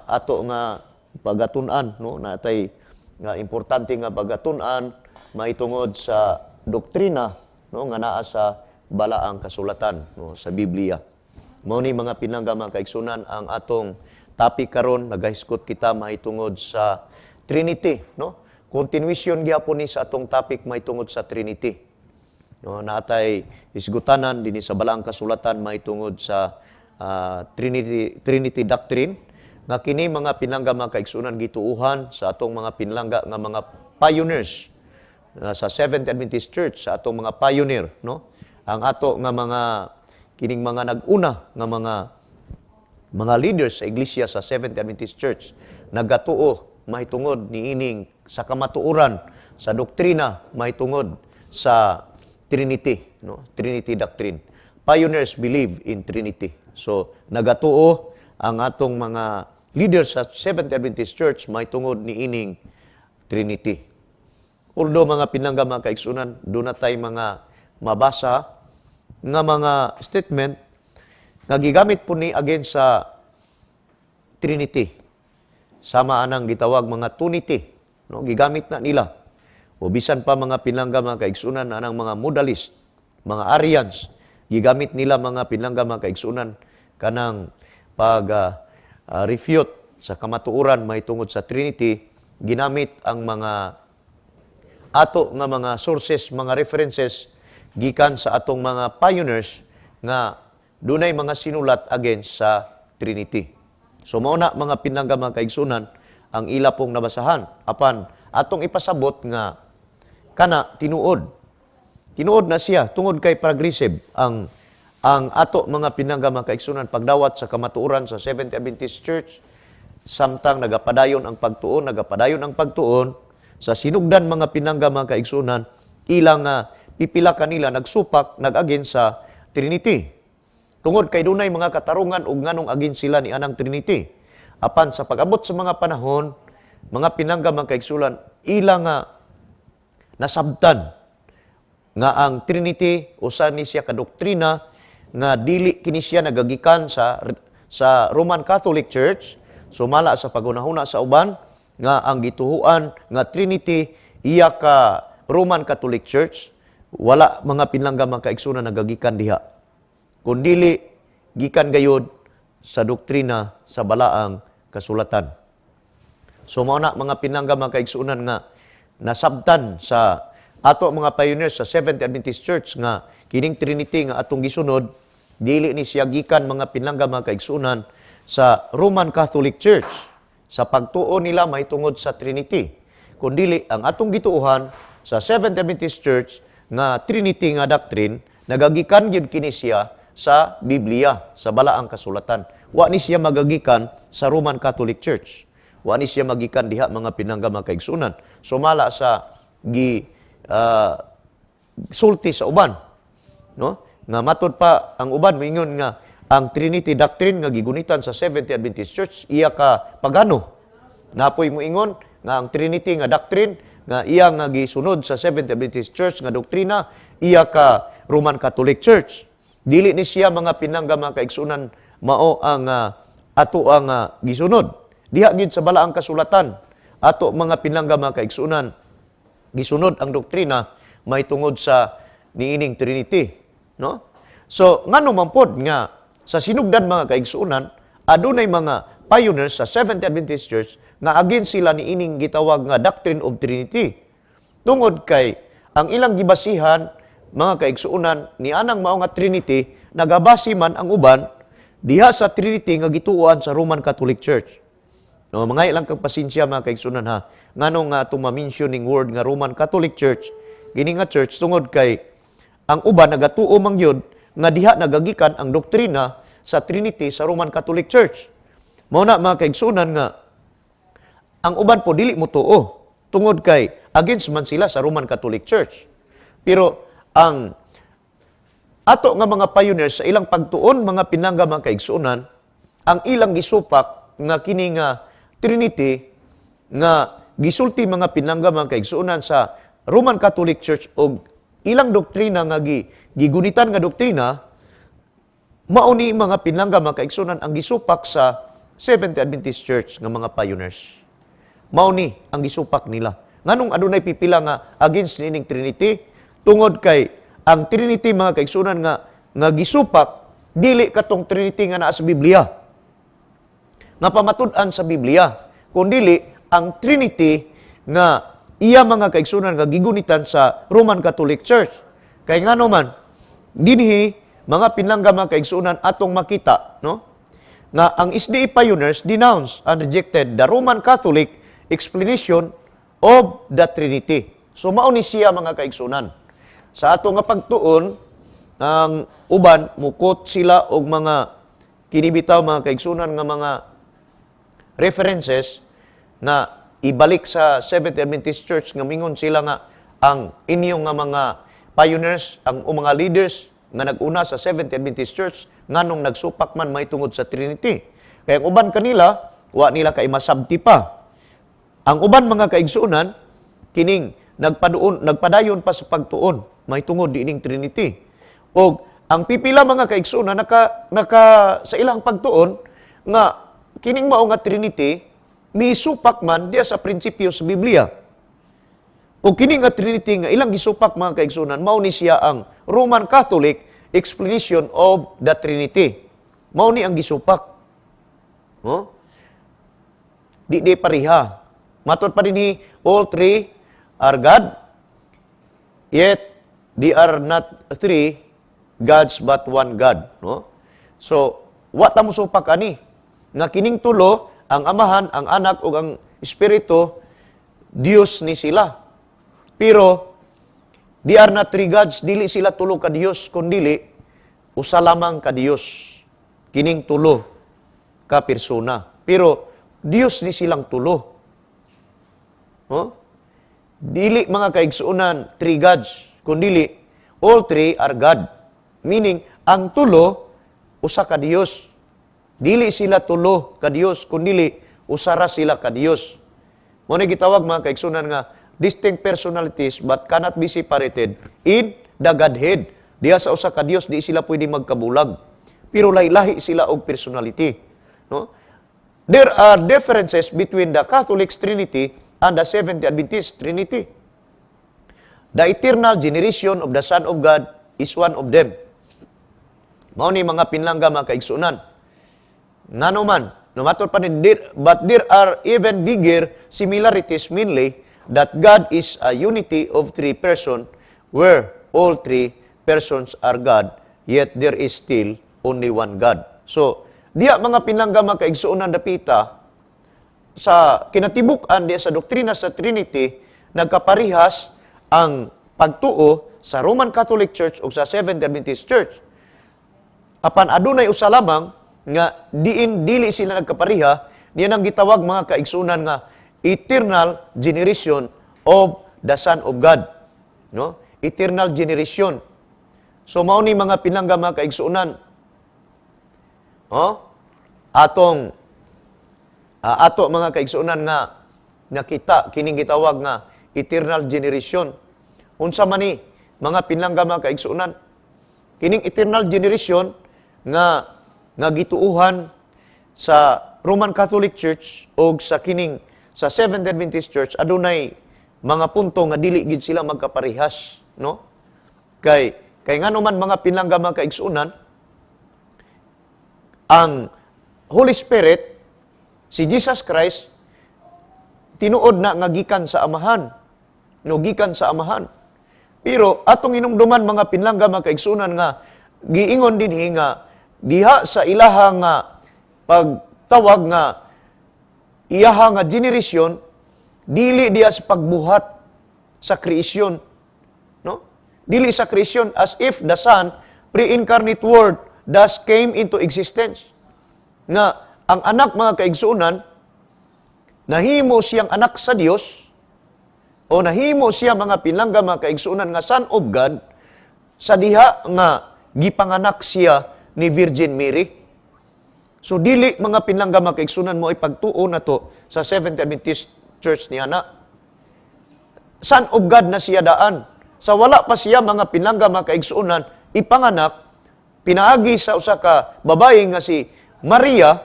Speaker 25: ato nga pagatun-an, no, natay nga importante nga pagatun-an mahitungod sa doktrina, no, nga naa sa balaang kasulatan, no, sa Biblia. Mao ni mga pinangga mga kaigsunan ang atong topic karon, nagahisgot kita mahitungod sa Trinity, no? Continuation gyapon ni sa atong topic mahitungod sa Trinity. No, naatay hisgutanan dinhi sa balaang kasulatan mahitungod sa Trinity doctrine, nga kini mga pinangga mga kaigsunan gituuhan sa atong mga pinlangga nga mga pioneers sa Seventh Adventist Church, sa atong mga pioneer, no? Ang ato nga mga kining mga nag-una nga mga leaders sa iglesia sa Seventh Adventist Church nagatuo mahitungod niining sa kamatuoran sa doktrina mahitungod sa Trinity, no? Trinity doctrine. Pioneers believe in Trinity. So nagatuo ang atong mga leaders sa Seventh Adventist Church mahitungod niining Trinity. Although, mga pinangga, mga kaigsunan, duna tay mga mabasa nga mga statement nga gigamit po ni against sa Trinity. Sama anang gitawag mga Tunity, no? Gigamit na nila. O bisan pa, mga pinangga, mga kaigsunan, anang mga modalist, mga Arians, gigamit nila, mga pinangga, mga kaigsunan, kanang pag refute sa kamatuoran mahitungod sa Trinity, ginamit ang mga ato nga mga sources, mga references gikan sa atong mga pioneers nga dunay mga sinulat against sa Trinity. So mao na, mga pinangga, mga kaigsunan, ang ila pong nabasahan. Apan atong ipasabot nga kana tinuod. Tinuod na siya tungod kay progressive ang ato, mga pinangga, mga kaigsunan, pagdawat sa kamatuoran sa Seventh Adventist Church samtang nagapadayon ang pagtuon, nagapadayon ang pagtuon sa sinugdan, mga pinangga, mga kaigsunan, ilang pipila kanila nagsupak, nag-against sa Trinity. Tungod kay dunay mga katarungan ug nganong against sila ni anang Trinity. Apan sa pag-abot sa mga panahon, mga pinangga, mga kaigsunan, ilang nasabtan nga ang Trinity usa ni siya ka doktrina nga dili kini siya nagagikan sa Roman Catholic Church, sumala sa pagunahuna sa uban nga ang gituhuan nga Trinity iya ka Roman Catholic Church. Wala, mga pinangga, mga kaigsunan, nagagikan diha, kundili gikan gayod sa doktrina sa balaang kasulatan. So mao na, mga pinangga, mga kaigsunan, nga nasabtan sa ato mga pioneers sa Seventh Adventist Church nga kining Trinity nga atong gisunod dili ni siya gikan, mga pinangga, mga kaigsunan, sa Roman Catholic Church sa pagtuo nila mahitungod sa Trinity. Kundili ang atong gituohan sa Seventh Adventist Church nga Trinity nga doctrine nagagikan gyud kini siya sa Biblia, sa balaang kasulatan. Wa ni siya magagikan sa Roman Catholic Church. Wa ni siya magikan diha, mga pinangga, mga kaigsunan. Sumala sa gi sulti sa uban, no? Nga matod pa ang uban moingon nga ang Trinity doctrine nga gigunitan sa Seventh Adventist Church iya ka pagano. Napoy moingon nga ang Trinity nga doctrine nga iya nga gisunod sa Seventh Adventist Church nga doktrina iya ka Roman Catholic Church. Dili ni siya, mga pinangga, mga kaigsunan, mao ang ato ang gisunod. Diha gid sa balaang kasulatan ato, mga pinangga, mga kaigsunan, gisunod ang doktrina mahitungod sa niining Trinity, no? So ngano man pod nga sa sinugdan, mga kaigsuonan, adunay mga pioneers sa Seventh Adventist Church nga against sila niining gitawag nga doctrine of Trinity? Tungod kay ang ilang gibasihan, mga kaigsuonan, ni anang mao nga Trinity nagabasi man ang uban diha sa Trinity nga gituoan sa Roman Catholic Church. No, mga ilang kag pasensya, mga kaigsuonan, ha. Ngano nga tuma-mention ning word nga Roman Catholic Church, kini nga church, tungod kay ang uban nagatuo man gyud nga diha nagagikan ang doktrina sa Trinity sa Roman Catholic Church. Mao na, mga kaigsuonan, nga ang uban po dili mo tuo tungod kay against man sila sa Roman Catholic Church. Pero ang ato nga mga pioneers sa ilang pagtuon, mga pinangga, mga kaigsuonan, ang ilang gisupak nga kini nga Trinity nga gisulti, mga pinangga, mga kaigsuonan, sa Roman Catholic Church og ilang doktrina nga gigunitan nga doktrina, mao ni, mga pinangga, mga kaigsuonan, ang gisupak sa Seventh Adventist Church nga mga pioneers. Mao ni ang gisupak nila. Nganong adunay pipila nga against nining Trinity? Tungod kay ang Trinity, mga kaigsuonan, nga nga gisupak dili katong Trinity nga naa sa Biblia, nga pamatud-an sa Biblia, kundili ang Trinity nga iya, mga kaigsuonan, nga gigunitan sa Roman Catholic Church. Kay ngano man dinhi, mga pinangga, mga kaigsuonan, atong makita, no, nga ang SDA pioneers denounced and rejected the Roman Catholic explanation of the Trinity. So mao ni siya, mga kaigsuonan. Sa ato nga pagtuon Ang uban mukot sila og mga kinibitaw, mga kaigsunan, nga mga references na ibalik sa Seventh Adventist Church nga mingon sila nga ang inyong nga mga pioneers, ang o mga leaders nga nag-una sa Seventh Adventist Church, nganong nagsupak man mahitungod sa Trinity. Kaya ang uban kanila, wa nila kay masabti pa. Ang uban, mga kaigsuonan, kining nagpaduon, nagpadayon pa sa pagtuon mahitungod diining Trinity. Og ang pipila, mga kaigsuonan, naka naka sa ilang pagtuon nga kining mao nga Trinity misupak man diya sa prinsipyo sa Biblia. O kini nga Trinity nga ilang gisupak, mga kaigsuonan, mao ni siya ang Roman Catholic explanation of the Trinity. Mao ni ang gisupak. Oh? Di di pareha. Matod pa dinhi, all three are God, yet they are not three gods but one God, no? So, wa ta mosupak ani nga kining tulo, ang Amahan, ang Anak ug ang Espiritu, Dios ni sila. Pero they are not three gods, dili sila tulo ka Dios, kundili usa lamang ka Dios. Kining tulo ka persona. Pero Dios ni silang tulo. Oh? Dili, mga kaigsuonan, three gods, kundili all three are God. Meaning, ang tulo usa ka Dios. Dili sila tulo ka Dios, kundili usa ra sila ka Dios. Mao ni gitawag, mga kaigsuonan, nga distinct personalities but cannot be separated in the Godhead. Diha sa usa ka Dios, di sila pwede magkabulag. Pero lahi-lahi sila og personality. No? There are differences between the Catholic Trinity and the Seventh-day Adventist Trinity. The eternal generation of the Son of God is one of them. Mao ni, mga pinlangga, mga kaigsunan. Ngano man, no, matod pa ni, but there are even bigger similarities, mainly that God is a unity of three person where all three persons are God, yet there is still only one God. So, diya, mga pinlangga, mga kaigsuonan, dapita sa kinatibuk-an diya sa doktrina sa Trinity, nagkaparihas ang pagtuo sa Roman Catholic Church o sa Seventh Adventist Church. Apan adunay usa lamang nga diin dili sila nagkapariha, niya nang gitawag, mga kaigsunan, nga eternal generation of the Son of God. No? Eternal generation. So mao ni, mga pinlangga, mga kaigsunan. Oh? Atong ato, mga kaigsunan, nga nakita kining gitawag nga eternal generation. Unsa man ni, mga pinlangga, mga kaigsunan? Kining eternal generation nga nga gituuhan sa Roman Catholic Church o sa kining sa Seventh Adventist Church, adunay mga punto nga dili gid sila magkaparehas, no? Kay kay ngano man, mga pinlangga, mga kaigsunan, ang Holy Spirit, si Jesus Christ, tinuod na nga gikan sa Amahan, no, gikan sa Amahan. Pero atong inumduman, mga pinlangga, mga kaigsunan, nga giingon dinhi nga diha sa ilaha nga pagtawag nga iyaha nga generation, dili diha sa pagbuhat sa creation, no, dili sa creation, as if the Son, pre-incarnate Word, thus came into existence, nga ang Anak, mga kaigsuonan, nahimo siyang anak sa Dios o nahimo siya, mga pinlangga, mga kaigsuonan, nga Son of God sa diha nga gipanganak siya ni Virgin Mary. So dili, mga pinlangga, mga kaigsunan, mo ay pagtuo na to sa Seventh Adventist Church niya na. Son of God na siya daan. Sa wala pa siya, mga pinlangga, mga kaigsunan, ipanganak pinaagi sa usa ka babae nga si Maria,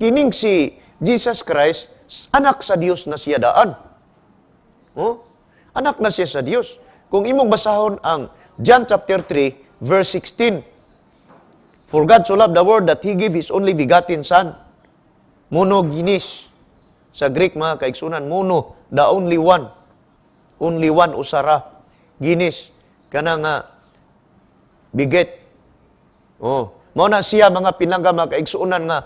Speaker 25: kining si Jesus Christ, anak sa Dios na siya daan. Oh? Anak na siya sa Dios. Kung imong basahon ang John chapter 3 verse 16, "For God so loved the world that He gave His only begotten Son." Monogenes. Sa Greek, mga kaigsunan, mono, the only one. Only one, usara. Genes, kana nga beget. Oh, mao na siya, mga pinlangga, mga kaigsuonan, nga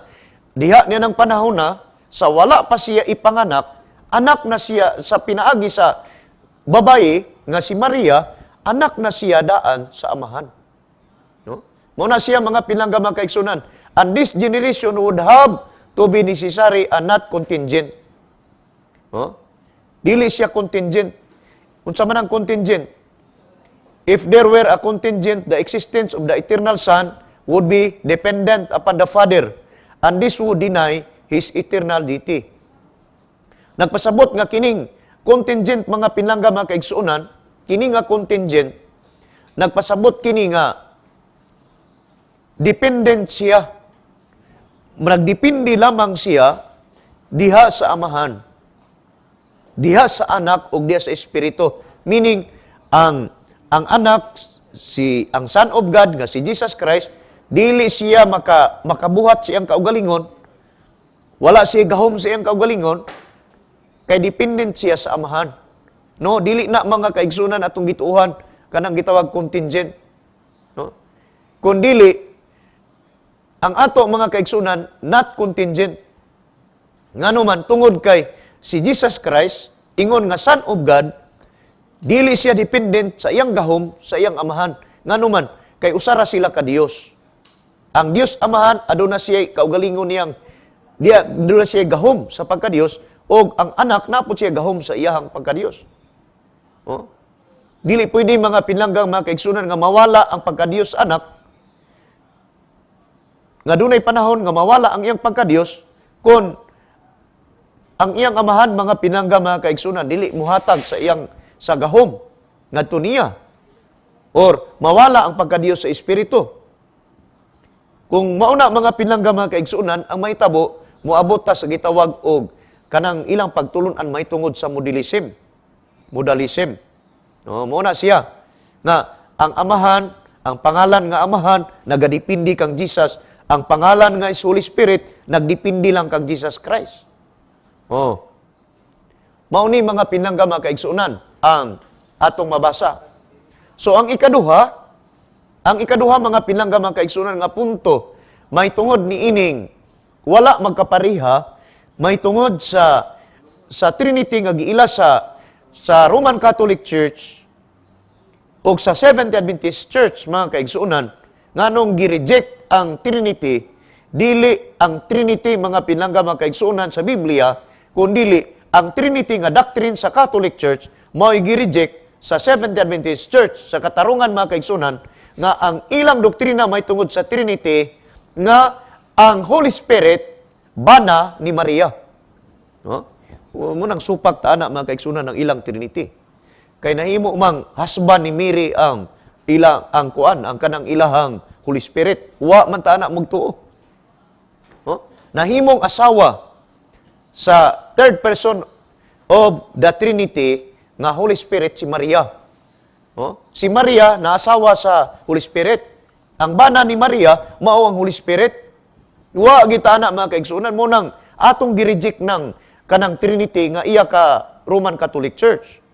Speaker 25: diha niya ng panahon na sa wala pa siya ipanganak, anak na siya sa pinaagi sa babae nga si Maria, anak na siya daan sa Amahan. Mao na siya, mga pinangga, mga kaigsunan. And this generation would have to be necessary and not contingent. Oh? Dili siya contingent. Unsa man ang contingent? If there were a contingent, the existence of the eternal Son would be dependent upon the Father, and this would deny His eternal deity. Nagpasabot nga kining contingent, mga pinangga, mga kaigsuonan, kini nga contingent, nagpasabot kini nga dependent siya. Nagdepende lamang siya diha sa Amahan, diha sa Anak ug diha sa Espiritu. Meaning, ang Anak, si ang Son of God nga si Jesus Christ, dili siya makabuhat siyang kaugalingon. Wala siya gahom sa iyang kaugalingon kay dependent siya sa Amahan. No, dili na, mga kaigsunan, atong gituohan kanang gitawag contingent. No? Kung dili ang ato, mga kaigsunan, not contingent. Ngano man, tungod kay si Jesus Christ ingon nga Son of God, dili siya dependent sa iyang gahom sa iyang Amahan. Ngano man, kay usara sila ka Dios. Ang Dios Amahan aduna siya kaugalingon niyang diya, aduna siya gahom sa pagka-Dios, og ang Anak napot siya gahom sa iyahang pagka-Dios. Oh? Dili pwede, mga pinanggang, mga kaigsunan, nga mawala ang pagka-Dios Anak, nga dunay panahon nga mawala ang iyang pagka-Dios kung ang iyang Amahan, mga pinangga, mga kaigsunan, dili muhatag sa iyang sa gahom ngadto niya or mawala ang pagka-Dios sa Espiritu. Kung mauna, mga pinangga, mga kaigsunan, ang mahitabo, moabot ta sa gitawag og kanang ilang pagtulunan may tungod sa modalism. Modalism. No, mao na siya nga ang Amahan, ang pangalan nga Amahan nagadepende kang Jesus, ang pangalan nga is Holy Spirit nagdepende lang kang Jesus Christ. Oh. Mao ni, mga pinangga, mga kaigsunan, ang atong mabasa. So ang ikaduha, mga pinangga, mga kaigsunan, nga punto may tungod ni ining wala magkapariha may tungod sa Trinity nga giila sa Roman Catholic Church o sa Seventh Adventist Church, mga kaigsuonan, nganong gi-reject ang Trinity, dili ang Trinity, mga pinangga, mga kaigsuonan, sa Biblia, kundili ang Trinity nga doctrine sa Catholic Church mao'y gi-reject sa Seventh Adventist Church sa katarungan, mga kaigsuonan, nga ang ilang doktrina may tungod sa Trinity nga ang Holy Spirit bana ni Maria. No? Mao nang supak ta ana, mga kaigsunan, ng ilang Trinity. Kay nahimo mang husband ni Mary ang ilang ang kuan, ang kanang ilahang Holy Spirit. Wa man ta ana magtuo. No? Nahimong asawa sa third person of the Trinity nga Holy Spirit si Maria. No? Si Maria na asawa sa Holy Spirit. Ang bana ni Maria mao ang Holy Spirit. Wa gita ana, mga kaigsuonan, mao nang atong gi-reject ng kanang Trinity nga iya ka Roman Catholic Church.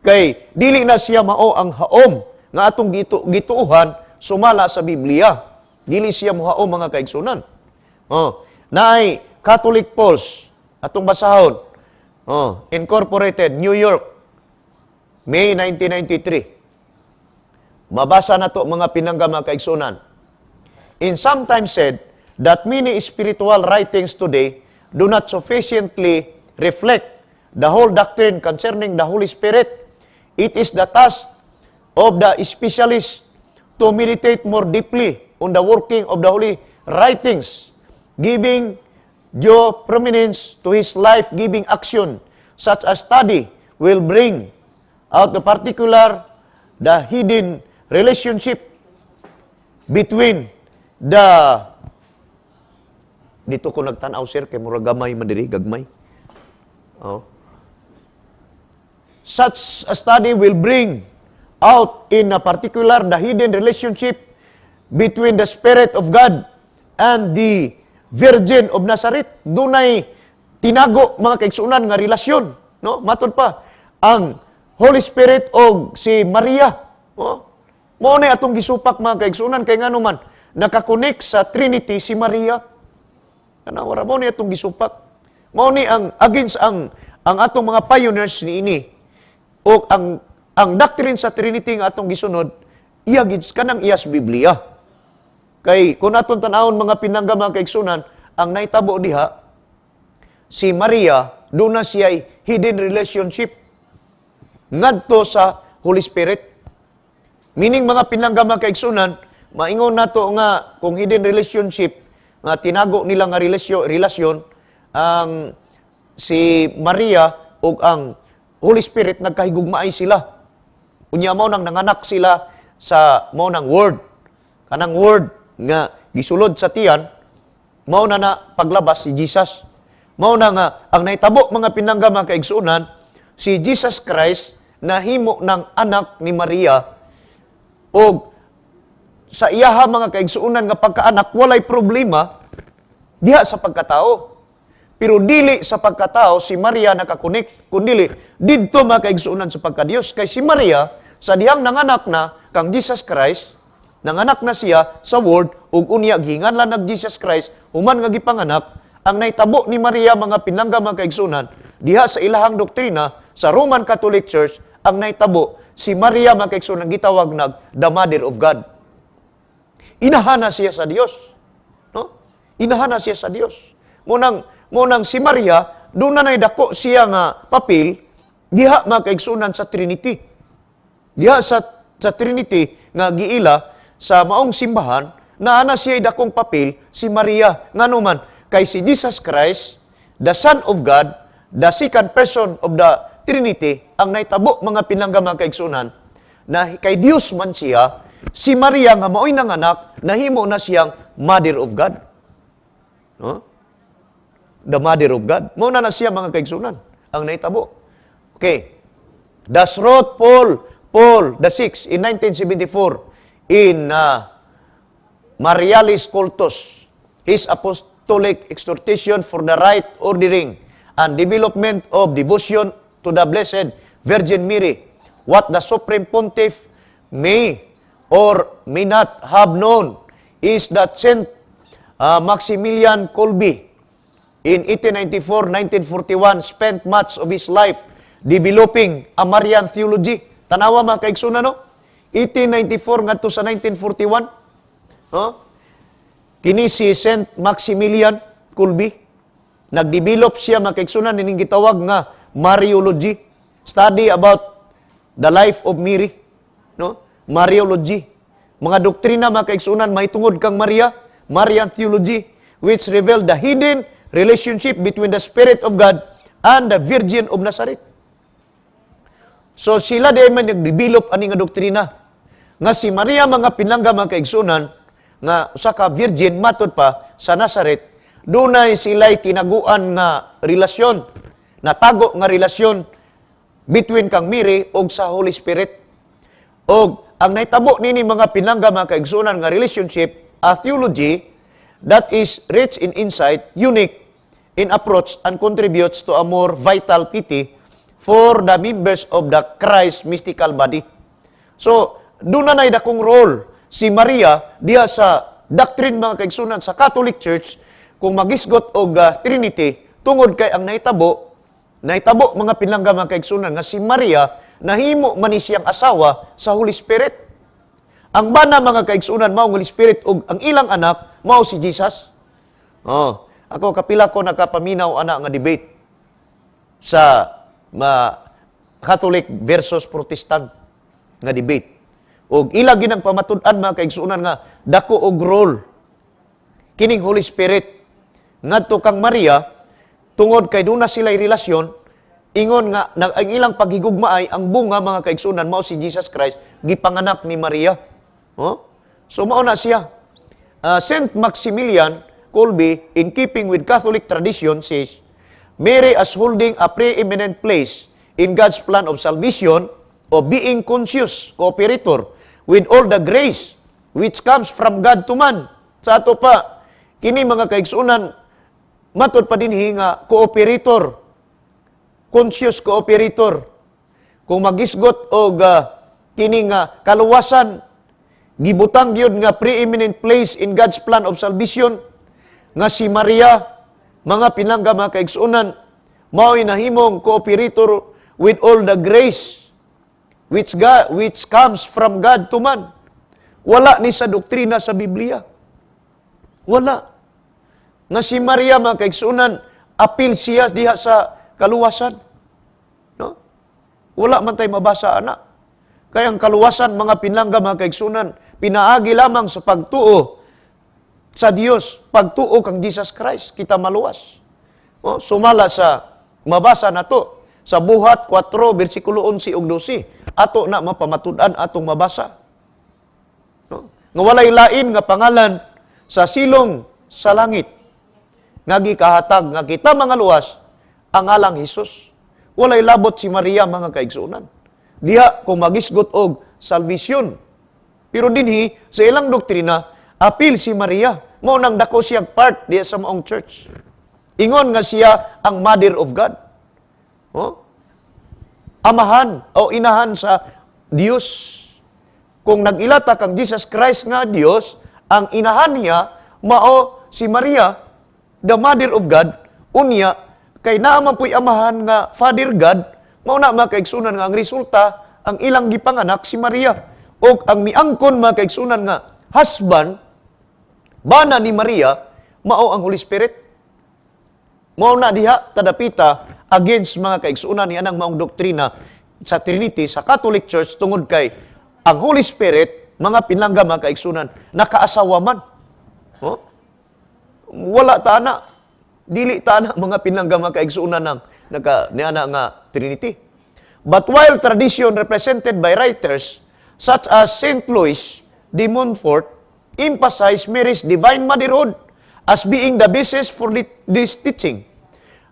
Speaker 25: Kay dili na siya mao ang haom nga atong gituohan sumala sa Biblia. Dili siya mohaom, mga kaigsunan. Oh, naay Catholic Pulse atong basahon. Oh, Incorporated, New York, May 1993. Mabasa na to, mga pinangga, mga kaigsunan. In sometimes said that many spiritual writings today do not sufficiently reflect the whole doctrine concerning the Holy Spirit. It is the task of the specialist to meditate more deeply on the working of the holy writings, giving due prominence to His life-giving action. Such a study will bring out the particular, the hidden relationship between the. Dito ko nagtanaw, sir, kay mura gamay man diri, gagmay. Oh. Such a study will bring out in a particular the hidden relationship between the Spirit of God and the Virgin of Nazareth. Dunay tinago, mga kaigsunan, nga relasyon, no? Matod pa ang Holy Spirit og si Maria. Oh. Mao na atong gisupak, mga kaigsunan, kay ngano man naka-connect sa Trinity si Maria. Kana wala mo ni atong gisupak. Mao ni ang against ang atong mga pioneers niini. O ang doctrine sa Trinity nga atong gisunod, iya gid kanang iya sa Biblia. Kay kung aton tan-awon, mga pinangga, mga kaigsunan, ang nahitabo diha, si Maria duna siya hidden relationship ngadto sa Holy Spirit. Meaning, mga pinangga, mga kaigsunan, maingon nato nga kung hidden relationship nga tinago nila nga relasyon ang si Maria ug ang Holy Spirit, nagkahigugmaay sila. Unya mao nang nanganak sila sa mao nang Word. Kanang Word nga gisulod sa tiyan, mao na na paglabas si Jesus. Mao na nga ang nahitabo, mga pinangga, mga kaigsuonan, si Jesus Christ nahimo ng anak ni Maria og sa iyaha, mga kaigsuonan, nga pagkaanak, walay problema diha sa pagkatao. Pero dili sa pagkatao si Maria naka-connect, kundili didto, mga kaigsuonan, sa pagkadiyos, kay si Maria sa dihang nanganak na kang Jesus Christ, nanganak na siya sa Word ug unya gihinganlan nag Jesus Christ human nga gipanganak. Ang nahitabo ni Maria, mga pinangga, mga kaigsuonan, diha sa ilahang doktrina sa Roman Catholic Church, ang nahitabo, si Maria, mga kaigsuonan, gitawag nag the Mother of God. Inahana siya sa Dios. No? Inahana siya sa Dios. Munang si Maria, doon na dako siya nga papel, diha, mga kaigsunan, sa Trinity. Diha sa Trinity nga giila sa maong simbahan, naana siya dakong papel si Maria. Ngano man, kay si Jesus Christ, the Son of God, the second person of the Trinity, ang nahitabo, mga pinangga, mga kaigsunan, na kay Dios man siya, si Maria nga mao'y nanganak, nahimo na siyang Mother of God. No? The Mother of God. Mao na na siya, mga kaigsunan, ang nahitabo. Okay. Thus wrote Paul the Sixth in 1974 in Marialis Cultus, his apostolic exhortation for the right ordering and development of devotion to the Blessed Virgin Mary. What the Supreme Pontiff may or may not have known is that Saint Maximilian Kolbe in 1894-1941 spent much of his life developing a Marian theology. Tanawa, mga kaigsunan, no? 1894 ngadto sa 1941. No? Kini si Saint Maximilian Kolbe. Nagdevelop siya, mga kaigsunan, ining gitawag nga Mariology. Study about the life of Mary. No? Mariology. Mga doktrina, mga kaigsunan, mahitungod kang Maria, Marian theology, which revealed the hidden relationship between the Spirit of God and the Virgin of Nazareth. So sila di man nag-develop ani nga doktrina nga si Maria, mga pinangga, mga kaigsunan, nga usa ka virgin matod pa sa Nazareth, dunay sila'y tinaguan nga relasyon, natago nga relasyon between kang Mary og sa Holy Spirit. Og ang nahitabo nini, mga pinangga, mga kaigsunan, nga relationship, a theology that is rich in insight, unique in approach, and contributes to a more vital piety for the members of the Christ mystical body. So, doon na dakong role si Maria diha sa doctrine, mga kaigsunan, sa Catholic Church kung magisgot og Trinity, tungod kay ang nahitabo, mga pinangga, mga kaigsunan, nga si Maria nahimo man ni siyang asawa sa Holy Spirit. Ang bana, mga kaigsunan, mao ang Holy Spirit ug ang ilang anak mao si Jesus. Oh, ako kapila ko nakapaminaw ana nga debate sa ma Catholic versus Protestant nga debate. Og ila ginang pamatud-an, mga kaigsuonan, nga dako og role kining Holy Spirit ngadto kang Maria tungod kay duna sila relasyon, ingon nga ang ilang paghigugma ay ang bunga, mga kaigsuonan, mao si Jesus Christ gipanganak ni Maria. Oh? So mao na siya. Saint Maximilian Kolbe, in keeping with Catholic tradition, says, Mary as holding a preeminent place in God's plan of salvation, of being conscious cooperator with all the grace which comes from God to man. Sa ato pa, kini, mga kaigsunan, matod pa dinhi nga cooperator, conscious cooperator. Kung magisgot og kini nga kaluwasan, gibutang gyud nga preeminent place in God's plan of salvation nga si Maria, mga pinangga, mga kaigsuonan, mao'y nahimong cooperator with all the grace which comes from God to man. Wala ni sa doktrina sa Biblia. Wala. Nga si Maria, mga kaigsunan, apil siya diha sa kaluwasan. No? Wala man tay mabasa ana. Kaya ang kaluwasan, mga pinlangga, mga kaigsunan, pinaagi lamang sa pagtuo sa Dios, pagtuo kang Jesus Christ, kita maluwas. Oh, sumala sa mabasa nato sa Buhat 4 bersikulo 11 ug 12, ato na mapamatud-an atong mabasa. No? Nga walay lain nga pangalan sa silong sa langit nga gikahatag nga kita mga luwas ang ngalang Hesus. Walay labot si Maria, mga kaigsuonan, diha kung magisgot og salvation. Pero dinhi sa ilang doktrina, apil si Maria, mao nang dako siya part diha sa maong church. Ingon nga siya ang mother of God. Oh? Amahan o inahan sa Dios. Kung nag-ilata kang Jesus Christ nga Dios, ang inahan niya mao si Maria, the mother of God. Unya kay naa man puy amahan nga Father God, mao na, mga kaigsunan, nga ang resulta ang ilang gipanganak si Maria. Og ang miangkon, mga kaigsunan, nga husband, bana ni Maria, mao ang Holy Spirit. Mao na diha tadapita against, mga kaigsunan, ni anang maong doktrina sa Trinity sa Catholic Church, tungod kay ang Holy Spirit, mga pinlangga, mga kaigsunan, nakaasawa man. Oh? Wala ta ana. Dili ta ana, mga pinlangga, mga kaigsunan, ng naka niana nga Trinity. But while tradition represented by writers such as Saint Louis de Montfort emphasize Mary's divine motherhood as being the basis for this teaching,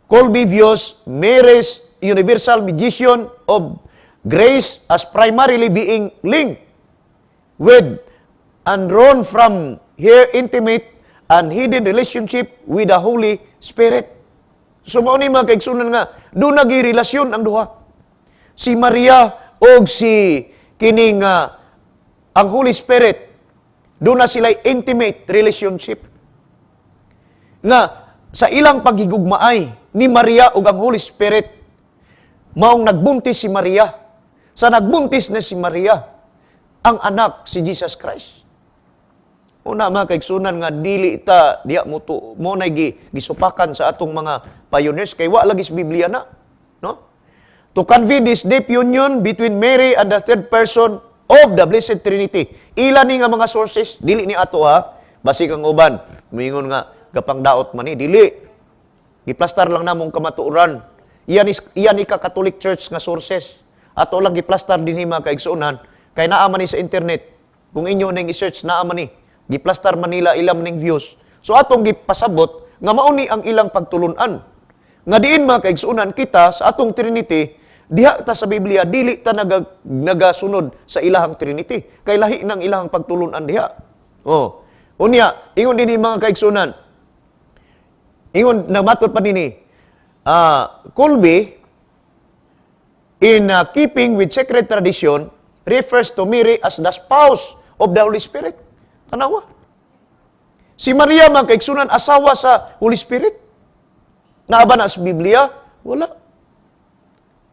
Speaker 25: Kolbe views Mary's universal mediation of grace as primarily being linked with and drawn from her intimate and hidden relationship with the Holy Spirit. So mao ni, mga kaigsunan, nga doon nagi relasyon ang duha. Si Maria og si kining ang Holy Spirit, doon na sila intimate relationship. Nga sa ilang paghigugmaay ni Maria ug ang Holy Spirit, maong nagbuntis si Maria. Sa nagbuntis na si Maria, ang anak si Jesus Christ. Una, mga kaigsunan, nga dili ta diya mo to mo na gisupakan sa atong mga pioneers kay wa lagi sa Biblia na, no? To convey this deep union between Mary and the third person of the Blessed Trinity. Ila ni nga mga sources, dili ni ato ha. Basig ang uban, muingon nga gapangdaot man ni, dili. Giplastar lang namong kamatuoran. Iyan is iyan ni ka Catholic Church nga sources. Ato lang giplastar dinhi, mga kaigsuonan, kay naa man ni sa internet. Kung inyo ning i-search, naa man ni. Giplastar man nila ilang ning views. So atong gipasabot nga mao ni ang ilang pagtulun-an. Nga diin, mga kaigsuonan, kita sa atong Trinity diha ta sa Biblia, dili ta nagasunod sa ilahang Trinity kay lahi ng ilahang pagtulun-an diha. Oh. Unya, ingon dinhi, mga kaigsuonan. Ingon nagmatod pa nini Kolbe, in keeping with sacred tradition, refers to Mary as the spouse of the Holy Spirit. Tanawa. Si Maria, mga kaigsunan, asawa sa Holy Spirit. Naa ba na sa Biblia? Wala.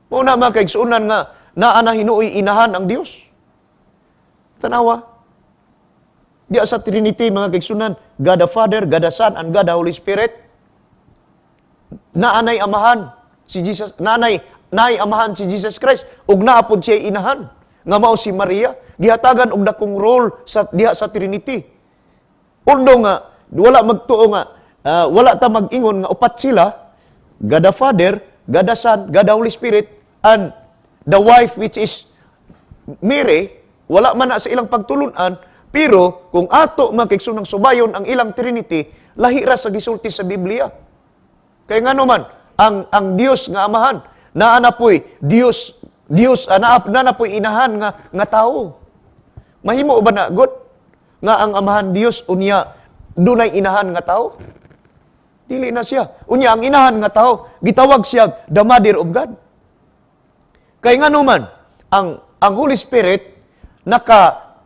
Speaker 25: Mao na, mga kaigsunan, nga naa na hinuoy inahan ang Dios. Tanawa. Diya sa Trinity, mga kaigsunan, God the Father, God the Son, and God the Holy Spirit. Naanay amahan si Jesus, naay amahan si Jesus Christ ug naa pod siya inahan nga mao si Maria, gihatagan og dakong role sa diha sa Trinity. Although nga wala magtuo nga wala ta mag-ingon nga upat sila, God the Father, God the Son, God the Holy Spirit, and the wife which is Mary, wala man na sa ilang pagtulunan, pero kung ato makigsunang subayon ang ilang Trinity, lahi ra sa gisulti sa Biblia. Kay ngano man, ang Dios nga amahan, naa na po'y Dios, Dios naa na po'y inahan nga tao. Mahimo ba na god nga ang amahan Dios, unya dunay inahan nga tao? Dili na siya. Unya ang inahan nga tao, gitawag siya the mother of God. Kay ngano man, ang Holy Spirit naka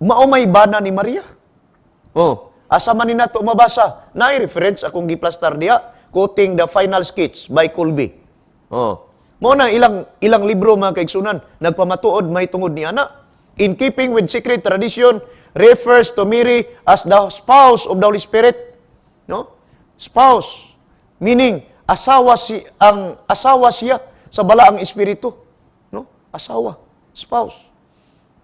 Speaker 25: maumay bana ni Maria. Oh, asa man ni nato mabasa? Naay reference akong giplastar diha, quoting The Final Sketch by Kolbe. Oh. Mao na ilang ilang libro, mga kaigsunan, nagpamatuod may tungod ni ana. In keeping with sacred tradition, refers to Mary as the spouse of the Holy Spirit. No? Spouse meaning asawa si ang asawa siya sa Balaang Espiritu, no? Asawa, spouse.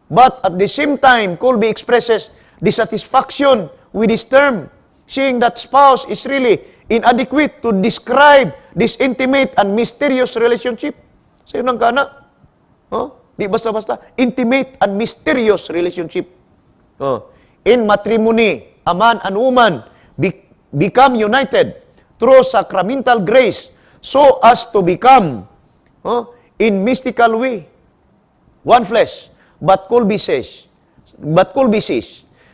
Speaker 25: But at the same time, Kolbe expresses dissatisfaction with this term, seeing that spouse is really inadequate to describe this intimate and mysterious relationship. Sayo nang kana. Oh, di basta-basta. Intimate and mysterious relationship. Oh. In matrimony, a man and woman become united through sacramental grace so as to become, oh, in mystical way, one flesh. But Kolbe says,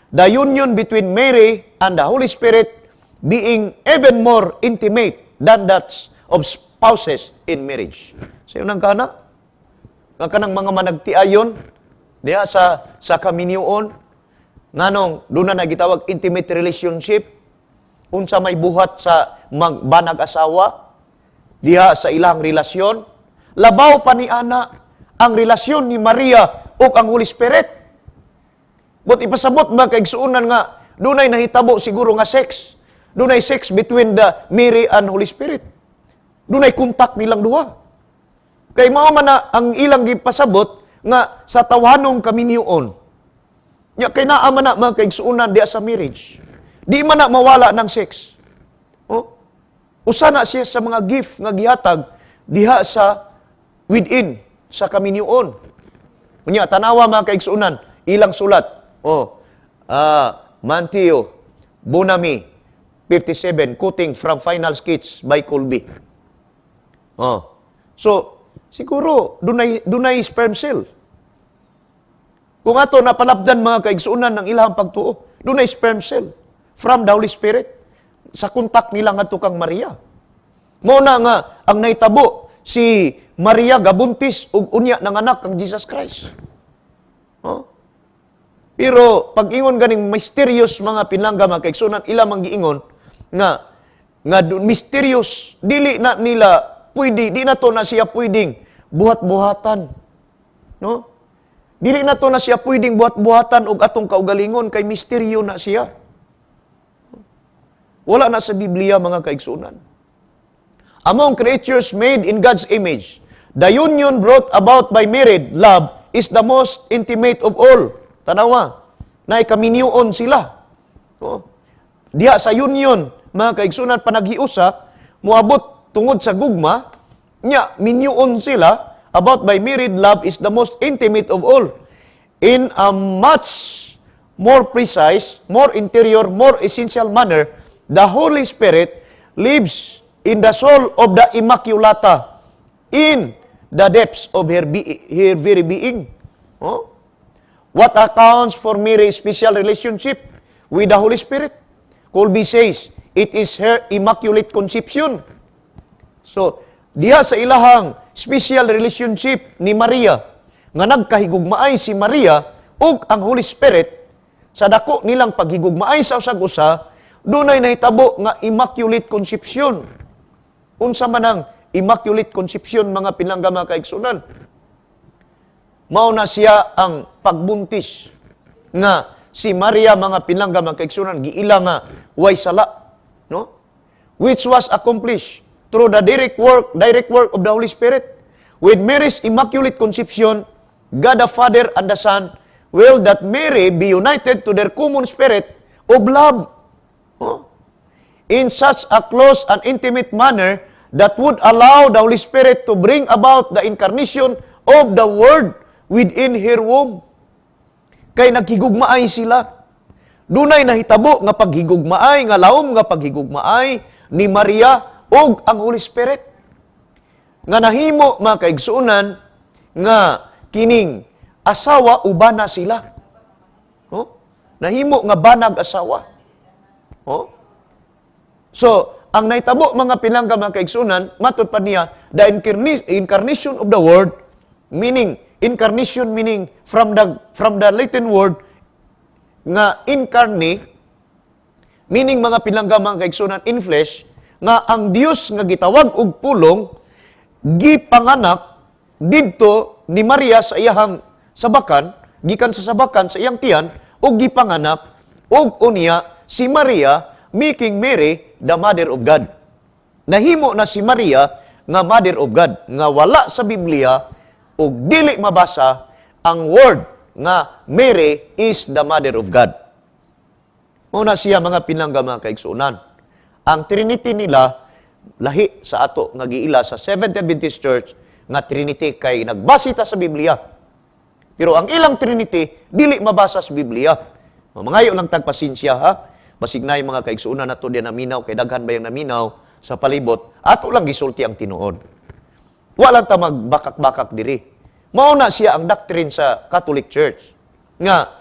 Speaker 25: the union between Mary and the Holy Spirit being even more intimate than that of spouses in marriage. Sayo nang kana? Nga kanang mga managtiayon diha sa kaminyoon, nganong doon na gitawag intimate relationship, unsa may buhat sa magbanag asawa diha sa ilang relasyon, labaw pa ni ana ang relasyon ni Maria ug ang Holy Spirit. But ipasabot ba, kaigsuonan, nga dunay nahitabo siguro nga sex? Dunay sex between the Mary and Holy Spirit. Dunay contact nilang duha. Kay mao man na ang ilang gipasabot nga sa tawhanong kaminyoon. Nya kay naa man na, mga kaigsuonan, diha sa marriage. Di man na mawala ng sex. Oh? Usa na siya sa mga gift nga gihatag diha sa within sa kaminyoon. Unya tanawa, mga kaigsuonan, ilang sulat. Oh, Matthew Bonami 57, quoting from Final Sketch by Kolbe. Oh. So, siguro dunay sperm cell. Kung ato napalabdan, mga kaigsuonan, ng ilang pagtuo, dunay sperm cell from the Holy Spirit sa kontak nila ngadto kang Maria. Mao na nga ang nahitabo, si Maria gabuntis ug unya nanganak kang Jesus Christ. Oh? Pero pag ingon ganing mysterious, mga pinangga, mga kaigsuonan, ila mang giingon nga mysterious, dili na nila pwede, di na to na siya pwedeng buhat-buhatan. No? Dili na to na siya pwedeng buhat-buhatan og atong kaugalingon kay misteryo na siya. Wala na sa Biblia, mga kaigsuonan. Among creatures made in God's image, the union brought about by married love is the most intimate of all. Tanawa, na ikaminyoon sila. Oh. Diha sa union, mga kaigsunan, panaghiusa, muabot tungod sa gugma, nya minyoon sila, about by married love is the most intimate of all. In a much more precise, more interior, more essential manner, the Holy Spirit lives in the soul of the Immaculata, in the depths of her very being. Oh? What accounts for Mary's special relationship with the Holy Spirit? Kolbe says, it is her immaculate conception. So, diha sa ilahang special relationship ni Maria, nga nagkahigugmaay si Maria ug ang Holy Spirit, sa dako nilang paghigugmaay sa usag usa, dunay nahitabo nga immaculate conception. Unsa man ang immaculate conception, mga pinangga, mga kaigsunan? Mao na siya ang pagbuntis nga si Maria, mga pinangga, mga kaigsunan, giila nga way sala, no? Which was accomplished through the direct work of the Holy Spirit. With Mary's immaculate conception, God the Father and the Son will that Mary be united to their common spirit of love. Oh? In such a close and intimate manner that would allow the Holy Spirit to bring about the incarnation of the Word within her womb. Kay naghigugmaay sila. Dunay nahitabo nga paghigugmaay, nga laom nga paghigugmaay ni Maria ug ang Holy Spirit. Nga nahimo, mga kaigsuonan, nga kining asawa ubana sila. No? Nahimo nga banag asawa. Oh? So, ang nahitabo, mga pinangga, mga kaigsuonan, matod pa niya, the incarnation of the Word, meaning, incarnation meaning from the Latin word nga incarne, meaning, mga pinangga, mga kaigsuonan, in flesh, nga ang Dios nga gitawag og Pulong, gipanganak didto ni Maria sa iyahang sabakan, gikan sa sabakan sa iyang tiyan, ug gipanganak ug unya si Maria, making Mary the mother of God. Nahimo na si Maria nga mother of God nga wala sa Biblia ug dili mabasa ang word nga Mary is the mother of God. Mao na siya, mga pinangga, mga kaigsuonan. Ang Trinity nila lahi sa ato nga giila sa Seventh Adventist Church nga Trinity kay nagbase ta sa Biblia. Pero ang ilang Trinity dili mabasa sa Biblia. Mangayo lang tag pasensya, ha. Basig naay mga kaigsuonan nato diyan naminaw kay daghan ba yung naminaw sa palibot, ato lang gisulti ang tinuod. Wala lang ta magbakak-bakak diri. Mao na siya ang doctrine sa Catholic Church. Nga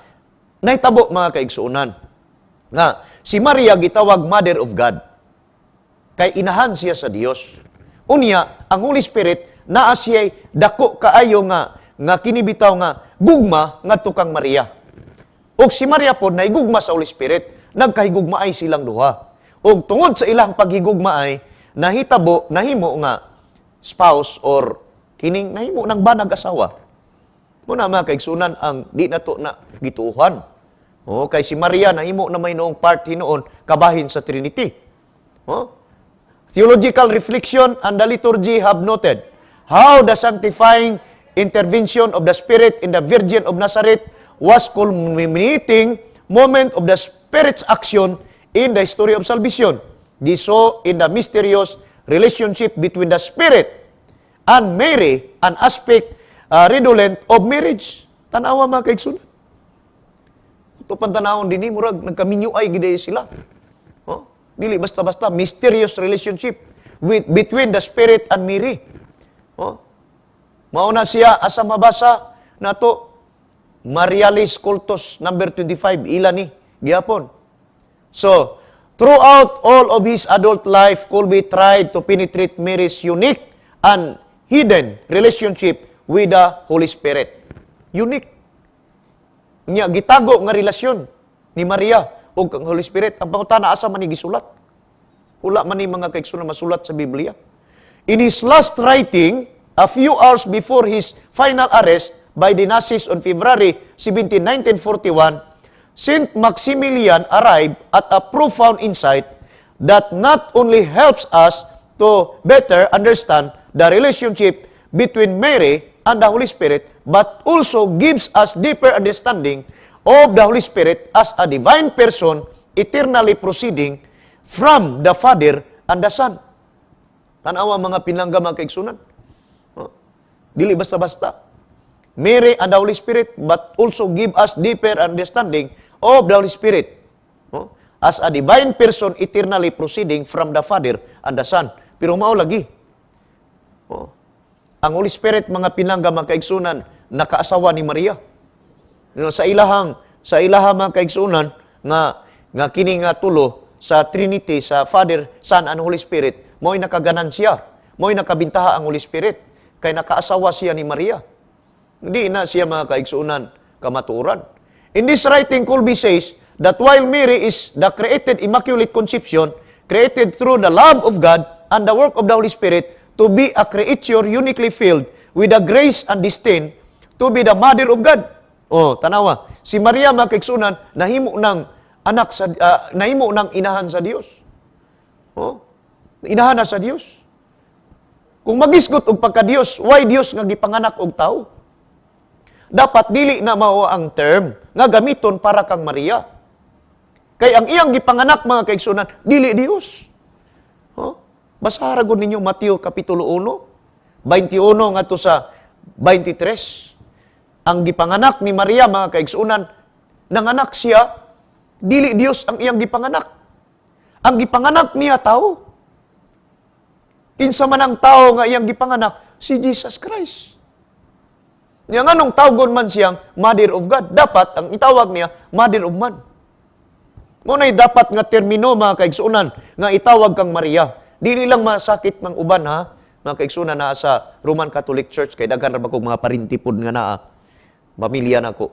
Speaker 25: nahitabo, mga kaigsuonan, nga si Maria gitawag Mother of God. Kay inahan siya sa Dios. Unya, ang Holy Spirit naa siya dako kaayo nga kinibitaw nga gugma ngadto kang Maria. Ug si Maria pod nahigugma sa Holy Spirit, nagkahigugmaay silang duha. Ug tungod sa ilang paghigugmaay, nahitabo, nahimo nga spouse or kining nahimo ng banag asawa. Mao na, mga kaigsunan, ang di nato na gituohan. O, kay si Maria nahimo na may noong part hinuon kabahin sa Trinity. Oh? Theological reflection and the liturgy have noted how the sanctifying intervention of the Spirit in the Virgin of Nazareth was culminating moment of the Spirit's action in the history of salvation. This saw in the mysterious relationship between the Spirit and Mary an aspect redolent of marriage. Tanawa, mga kaigsunan. Ito pang tanawon dinhi, murag nagkaminyo ay gid sila. Oh? Dili basta-basta mysterious relationship with between the Spirit and Mary. Oh? Mao na siya asa mabasa nato? Marialis Cultus number 25, ila ni gihapon. So, throughout all of his adult life, Kolbe tried to penetrate Mary's unique and hidden relationship with the Holy Spirit. Unique. Nya gitago nga relasyon ni Maria ug ang Holy Spirit. Ang pangutana, asa man ni gisulat? Wala man ni, mga kaigsunan, masulat sa Biblia. In his last writing, a few hours before his final arrest by the Nazis on February 17, 1941, Saint Maximilian arrived at a profound insight that not only helps us to better understand the relationship between Mary and the Holy Spirit, but also gives us deeper understanding of the Holy Spirit as a divine person eternally proceeding from the Father and the Son. Tanawa, mga pinangga, mga kaigsunan. Oh, dili basta-basta. Mary and the Holy Spirit, but also give us deeper understanding of the Holy Spirit, oh, as a divine person eternally proceeding from the Father and the Son. Pero mao lagi. Oh, ang Holy Spirit, mga pinangga, mga kaigsunan, nakaasawa ni Maria. Sa ilahang, mga kaigsunan, nga kini nga tulo sa Trinity, sa Father, Son and Holy Spirit, mo'y nakaganansya. Mo'y nakabintaha ang Holy Spirit kay nakaasawa siya ni Maria. Hindi na siya, mga kaigsunan, kamatuoran. In this writing, Kolbe says that while Mary is the created Immaculate Conception, created through the love of God and the work of the Holy Spirit to be a creature uniquely filled with the grace and destined to be the mother of God. Oh, tanawa. Si Maria, mga kaigsunan, nahimo ng anak sa nahimo ng inahan sa Dios. Oh, inahan na sa Dios. Kung magisgot og pagka-Dios, why Dios nga gipanganak og tao? Dapat dili na mao ang term nga gamiton para kang Maria. Kay ang iyang gipanganak, mga kaigsunan, dili Dios. Oh? Basara gud ninyo Mateo kapitulo 1, 21 ngadto sa 23. Ang gipanganak ni Maria, mga kaigsunan, nanganak siya, dili Dios ang iyang gipanganak. Ang gipanganak niya, tao. Kinsa man ang tao nga iyang gipanganak? Si Jesus Christ. Nya nganong tawgon man siyang Mother of God? Dapat ang itawag niya Mother of Man. Mao na'y dapat nga termino, mga kaigsunan, nga itawag kang Maria. Dili lang masakit ng uban, ha, mga kaigsunan naa sa Roman Catholic Church, kay daghan ra ba kog mga parinti pod nga naa. Pamilya nako.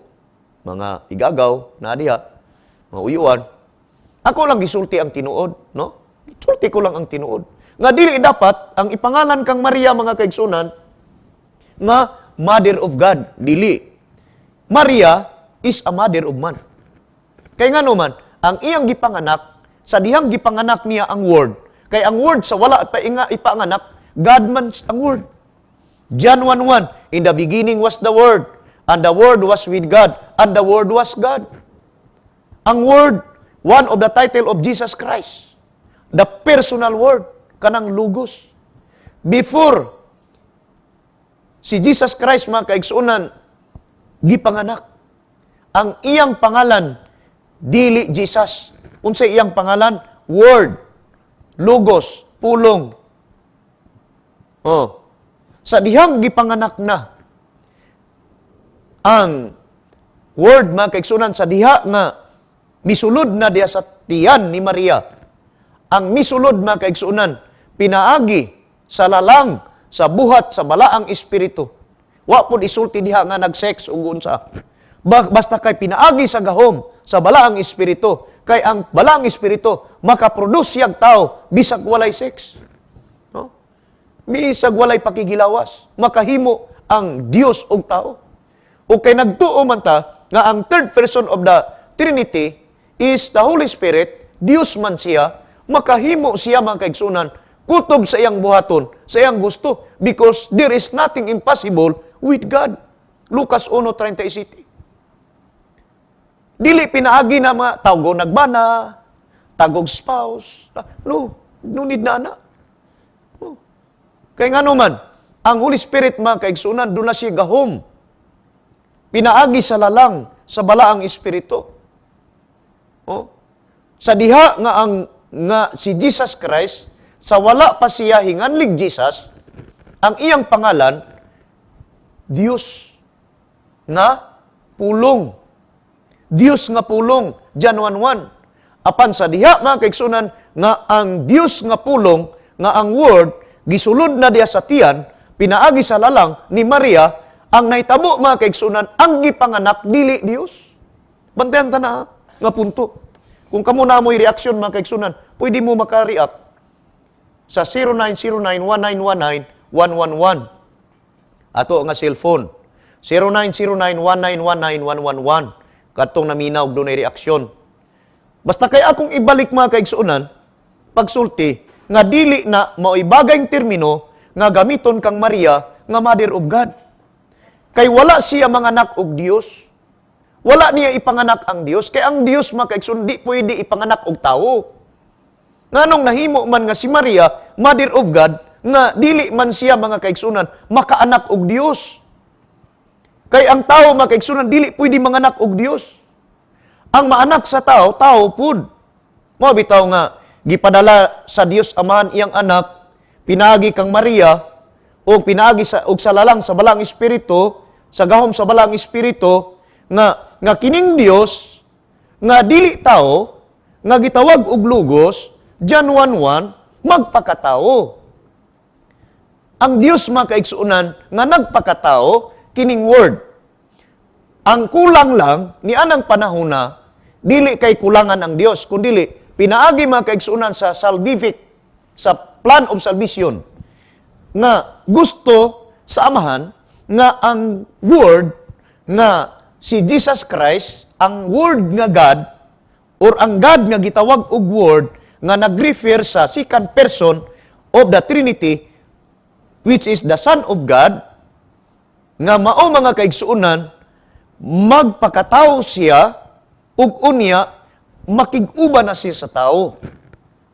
Speaker 25: Mga igagaw naa diha, mga uyuan. Ako lang gisulti ang tinuod, no? Gisulti ko lang ang tinuod. Nga dili dapat ang ipangalan kang Maria, mga kaigsunan, nga Mother of God, dili. Maria is a mother of man. Kay ngano man, ang iyang gipanganak, sa dihang gipanganak niya ang Word, kay ang Word sa wala pa inga ipanganak, God man ang Word. John 1:1, "In the beginning was the Word, and the Word was with God, and the Word was God." Ang Word, one of the title of Jesus Christ. The personal Word, kanang Logos. Before si Jesus Christ, mga kaigsunan, gipanganak, ang iyang pangalan, dili Jesus. Unsay iyang pangalan? Word, Logos, Pulong. Oh. Sa dihang gipanganak na ang Word, mga kaigsunan, sa diha nga misulod na diha sa tiyan ni Maria. Ang misulod, mga kaigsunan, pinaagi sa lalang sa buhat sa Balaang Espiritu. Wa pud isulti diha nga nag-sex ug unsa. Basta kay pinaagi sa gahom sa Balaang Espiritu, kay ang Balaang Espiritu makaproduce siyag tao bisag walay sex. No? Bisag walay pakigilawas, makahimo ang Dios og tao. O kay nagtuo man ta nga ang third person of the Trinity is the Holy Spirit, Dios man siya, makahimo siya, mga kaigsunan, kutob sa iyang buhaton, sa iyang gusto, because there is nothing impossible with God. Lucas 1:37. Dili pinaagi na mga tawgo nagbana, tagog spouse. No, no need na ana. Oh. Kay ngano man, ang Holy Spirit, mga kaigsunan, doon na siya gahom. Pinaagi sa lalang sa Balaang Espiritu. Oh. Sa diha nga ang nga si Jesus Christ, sa wala pa siya hinganlig Jesus, ang iyang pangalan Dios nga Pulong. Dios nga Pulong, John 1:1. Apan sa diha, mga kaigsunan, nga ang Dios nga Pulong, nga ang Word, gisulod na diha sa tiyan, pinaagi sa lalang ni Maria, ang nahitabo, mga kaigsunan, ang gipanganak dili Dios. Bantayan ta na nga punto. Kung kamo na mo'y reaksyon, mga kaigsunan, pwede mo maka-react sa 0909-1919-111. Ato nga cellphone. 0909-1919-111. Katong naminaw dunay reaksyon. Basta kay akong ibalik, mga kaigsuonan, pagsulti, nga dili na mao'y bagayng termino nga gamiton kang Maria nga Mother of God. Kay wala siya manganak og Dios. Wala niya ipanganak ang Dios. Kay ang Dios, mga kaigsuonan, di pwede ipanganak og tao. Nganong nahimo man nga si Maria, Mother of God, nga dili man siya, mga kaigsunan, makaanak og Dios? Kay ang tao, mga kaigsunan, dili pwede manganak og Dios. Ang maanak sa tao, tao pud. Mao bitaw nga gipadala sa Dios Amahan iyang anak pinaagi kang Maria o pinaagi sa og sa lalang sa Balaang Espiritu, sa gahom sa Balaang Espiritu, nga nga kining Dios nga dili tao nga gitawag og Logos, John 1:1, magpakatao. Ang Dios, mga kaigsuonan, nga nagpakatao kining Word. Ang kulang lang ni anang panahon na dili kay kulangan ang Dios, kundili pinaagi, mga kaigsuonan, sa salvific, sa plan of salvation, nga gusto sa Amahan nga ang Word nga si Jesus Christ, ang Word nga God or ang God nga gitawag og Word nga nag-refer sa second person of the Trinity, which is the Son of God, nga mao, mga kaigsuonan, magpakatao siya ug unya makig-uban na siya sa tao.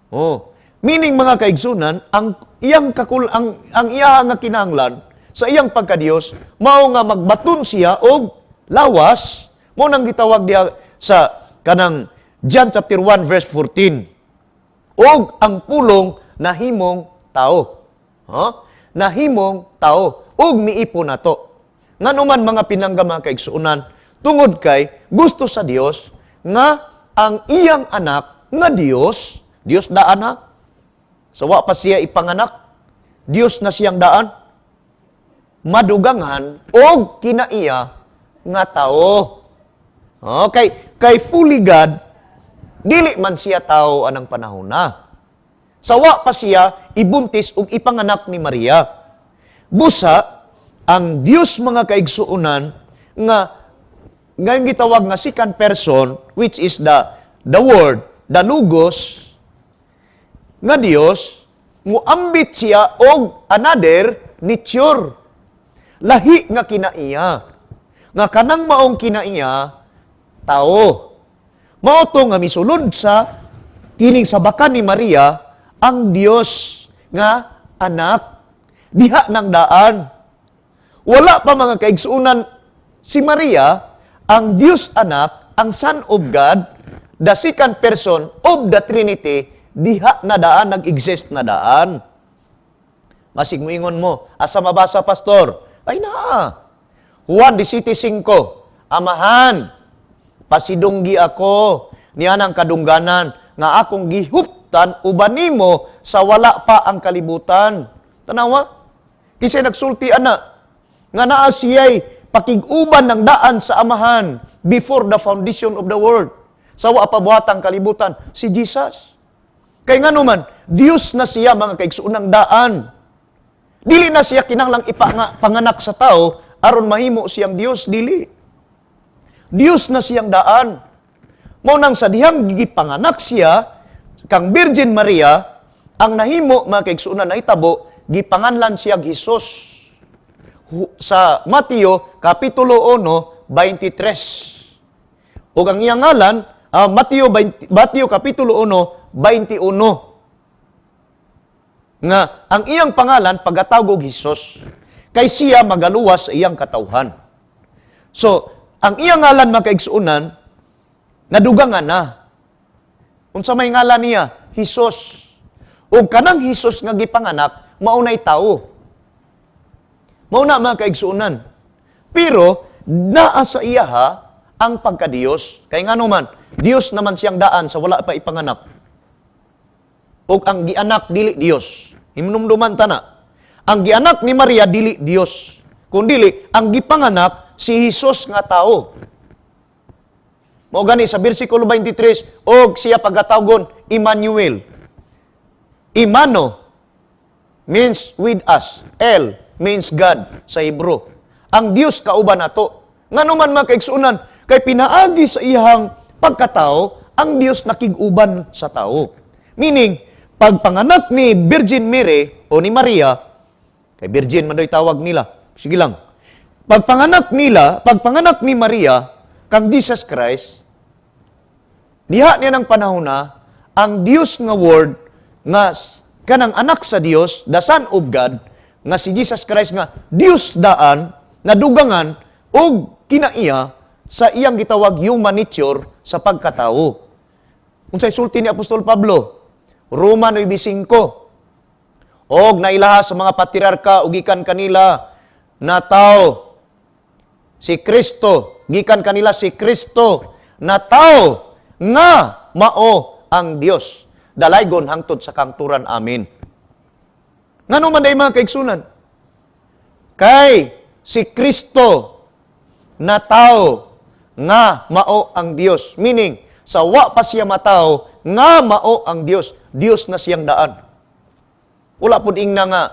Speaker 25: Oh. Meaning, mga kaigsunan, ang iyang kakul ang iya nga kinahanglan sa iyang pagkadiyos mao nga magbaton siya og lawas, mo nang gitawag diha sa kanang John chapter 1 verse 14. "Og ang Pulong nahimong tao." Huh? Nahimong tao ug miipo nato. Ngano man, mga pinangga, mga kaigsuonan, tungod kay gusto sa Dios nga ang iyang anak nga Dios, Dios daan ha. So wa pa siya ipanganak, Dios na siyang daan. Madugangan og kinaiya nga tao. Okay, kay fully God, dili man siya tao anang panahon na. Sawa pa siya ibuntis ug ipanganak ni Maria. Busa ang Dios, mga kaigsuonan, nga ngayon gitawag nga second person which is the Word, the Logos, nga Dios, muambit siya og another nature. Lahi nga kinaiya. Nga kanang maong kinaiya, tao. Mao to nga misulod sa kining sabakan ni Maria ang Dios nga anak diha ng daan. Wala pa, mga kaigsuonan, si Maria, ang Dios anak, ang Son of God, the second person of the Trinity, diha na daan, nag-exist na daan. Masig moingon mo, "Asa mabasa, pastor?" Ay na. Juan 17:5, "Amahan, pasidunggi ako nianang kadungganan nga akong gihuptan uban nimo sa wala pa ang kalibutan." Tanawa? Kasi nagsulti ana nga naa siya'y pakig-uban ng daan sa Amahan before the foundation of the world. Sa wa pa buhatang kalibutan, si Jesus. Kay ngano man, Dios na siya, mga kaigsuonang daan. Dili na siya kinahanglang panganak sa tao aron mahimo siyang Dios, dili. Dios na siyang daan. Mao nang sa dihang gipanganak siya kang Virgin Maria, ang nahimo, mga kaigsuonan, nahitabo, gipanganlan siya Jesus. Sa Mateo kapitulo 1, 23. Ug ang iyang ngalan, Mateo 20, Mateo kapitulo 1, 21. Nga ang iyang pangalan pagatawag og Jesus. Kay siya magaluwas sa iyang katawhan. So, ang iyang ngalan, mga kaigsuonan, nadugangan na. Unsa may ngalan niya? Jesus. Ug kanang Jesus nga gipanganak, mao nay tao. Mao na, mga kaigsuonan. Pero naa sa iyaha ang pagkadiyos. Kay ngano man, Dios naman siyang daan sa wala pa ipanganak. Ug ang gianak dili Dios. Hinumduman ta na. Ang gianak ni Maria dili Dios. Kung dili, ang gipanganak si Jesus nga tao. Mao gani sa bersikulo 23, og siya pagatawgon Emmanuel. Imano means with us. El means God sa Hebrew. Ang Dios kauban nato. Ngano man, mga kaigsuonan, kay pinaagi sa iyang pagkatao, ang Dios nakig-uban sa tao. Meaning, pagpanganak ni Virgin Mary o ni Maria, kay Virgin man daw tawag nila, sige lang. Pagpanganak nila, pagpanganak ni Maria kang Jesus Christ, diha niya ng panahon na ang Dios nga Word nga kanang anak sa Dios, the Son of God, nga si Jesus Christ nga Dios daan, nadugangan og kinaiya sa iyang gitawag human nature sa pagkatao. Unsay sulti ni Apostol Pablo? Roma 9:5. Og nailaha sa mga patriarka ug gikan kanila na tao si Kristo, gikan kanila si Kristo na tao nga mao ang Dios. Dalaygon hangtod sa kangturan. Amen. Ngano man day, mga kaigsuonan? Kay si Kristo na tao nga mao ang Dios. Meaning, sa wa pa siya matao nga mao ang Dios, Dios na siyang daan. Wala pud ingna nga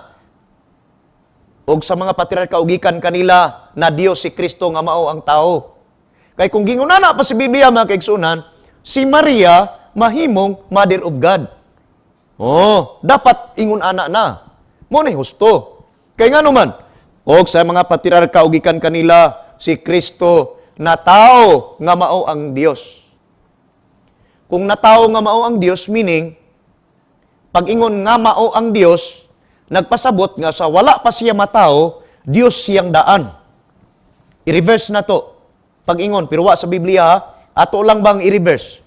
Speaker 25: og sa mga patriarka ug gikan kanila na Dios si Kristo nga mao ang tao. Kay kung gingunana pa si Biblia, mga kaigsuonan, si Maria mahimong Mother of God. Oh, dapat ingon ana na. Mao na husto. Kay ngano man, og sa mga patriarka ug gikan kanila si Kristo na tao nga mao ang Dios. Kung natao nga mao ang Dios, meaning pag-ingon nga mao ang Dios, nagpasabot nga sa wala pa siya matao, Dios siyang daan. I-reverse na to. Pag-ingon, pero wa sa Biblia ha, ato lang bang i-reverse?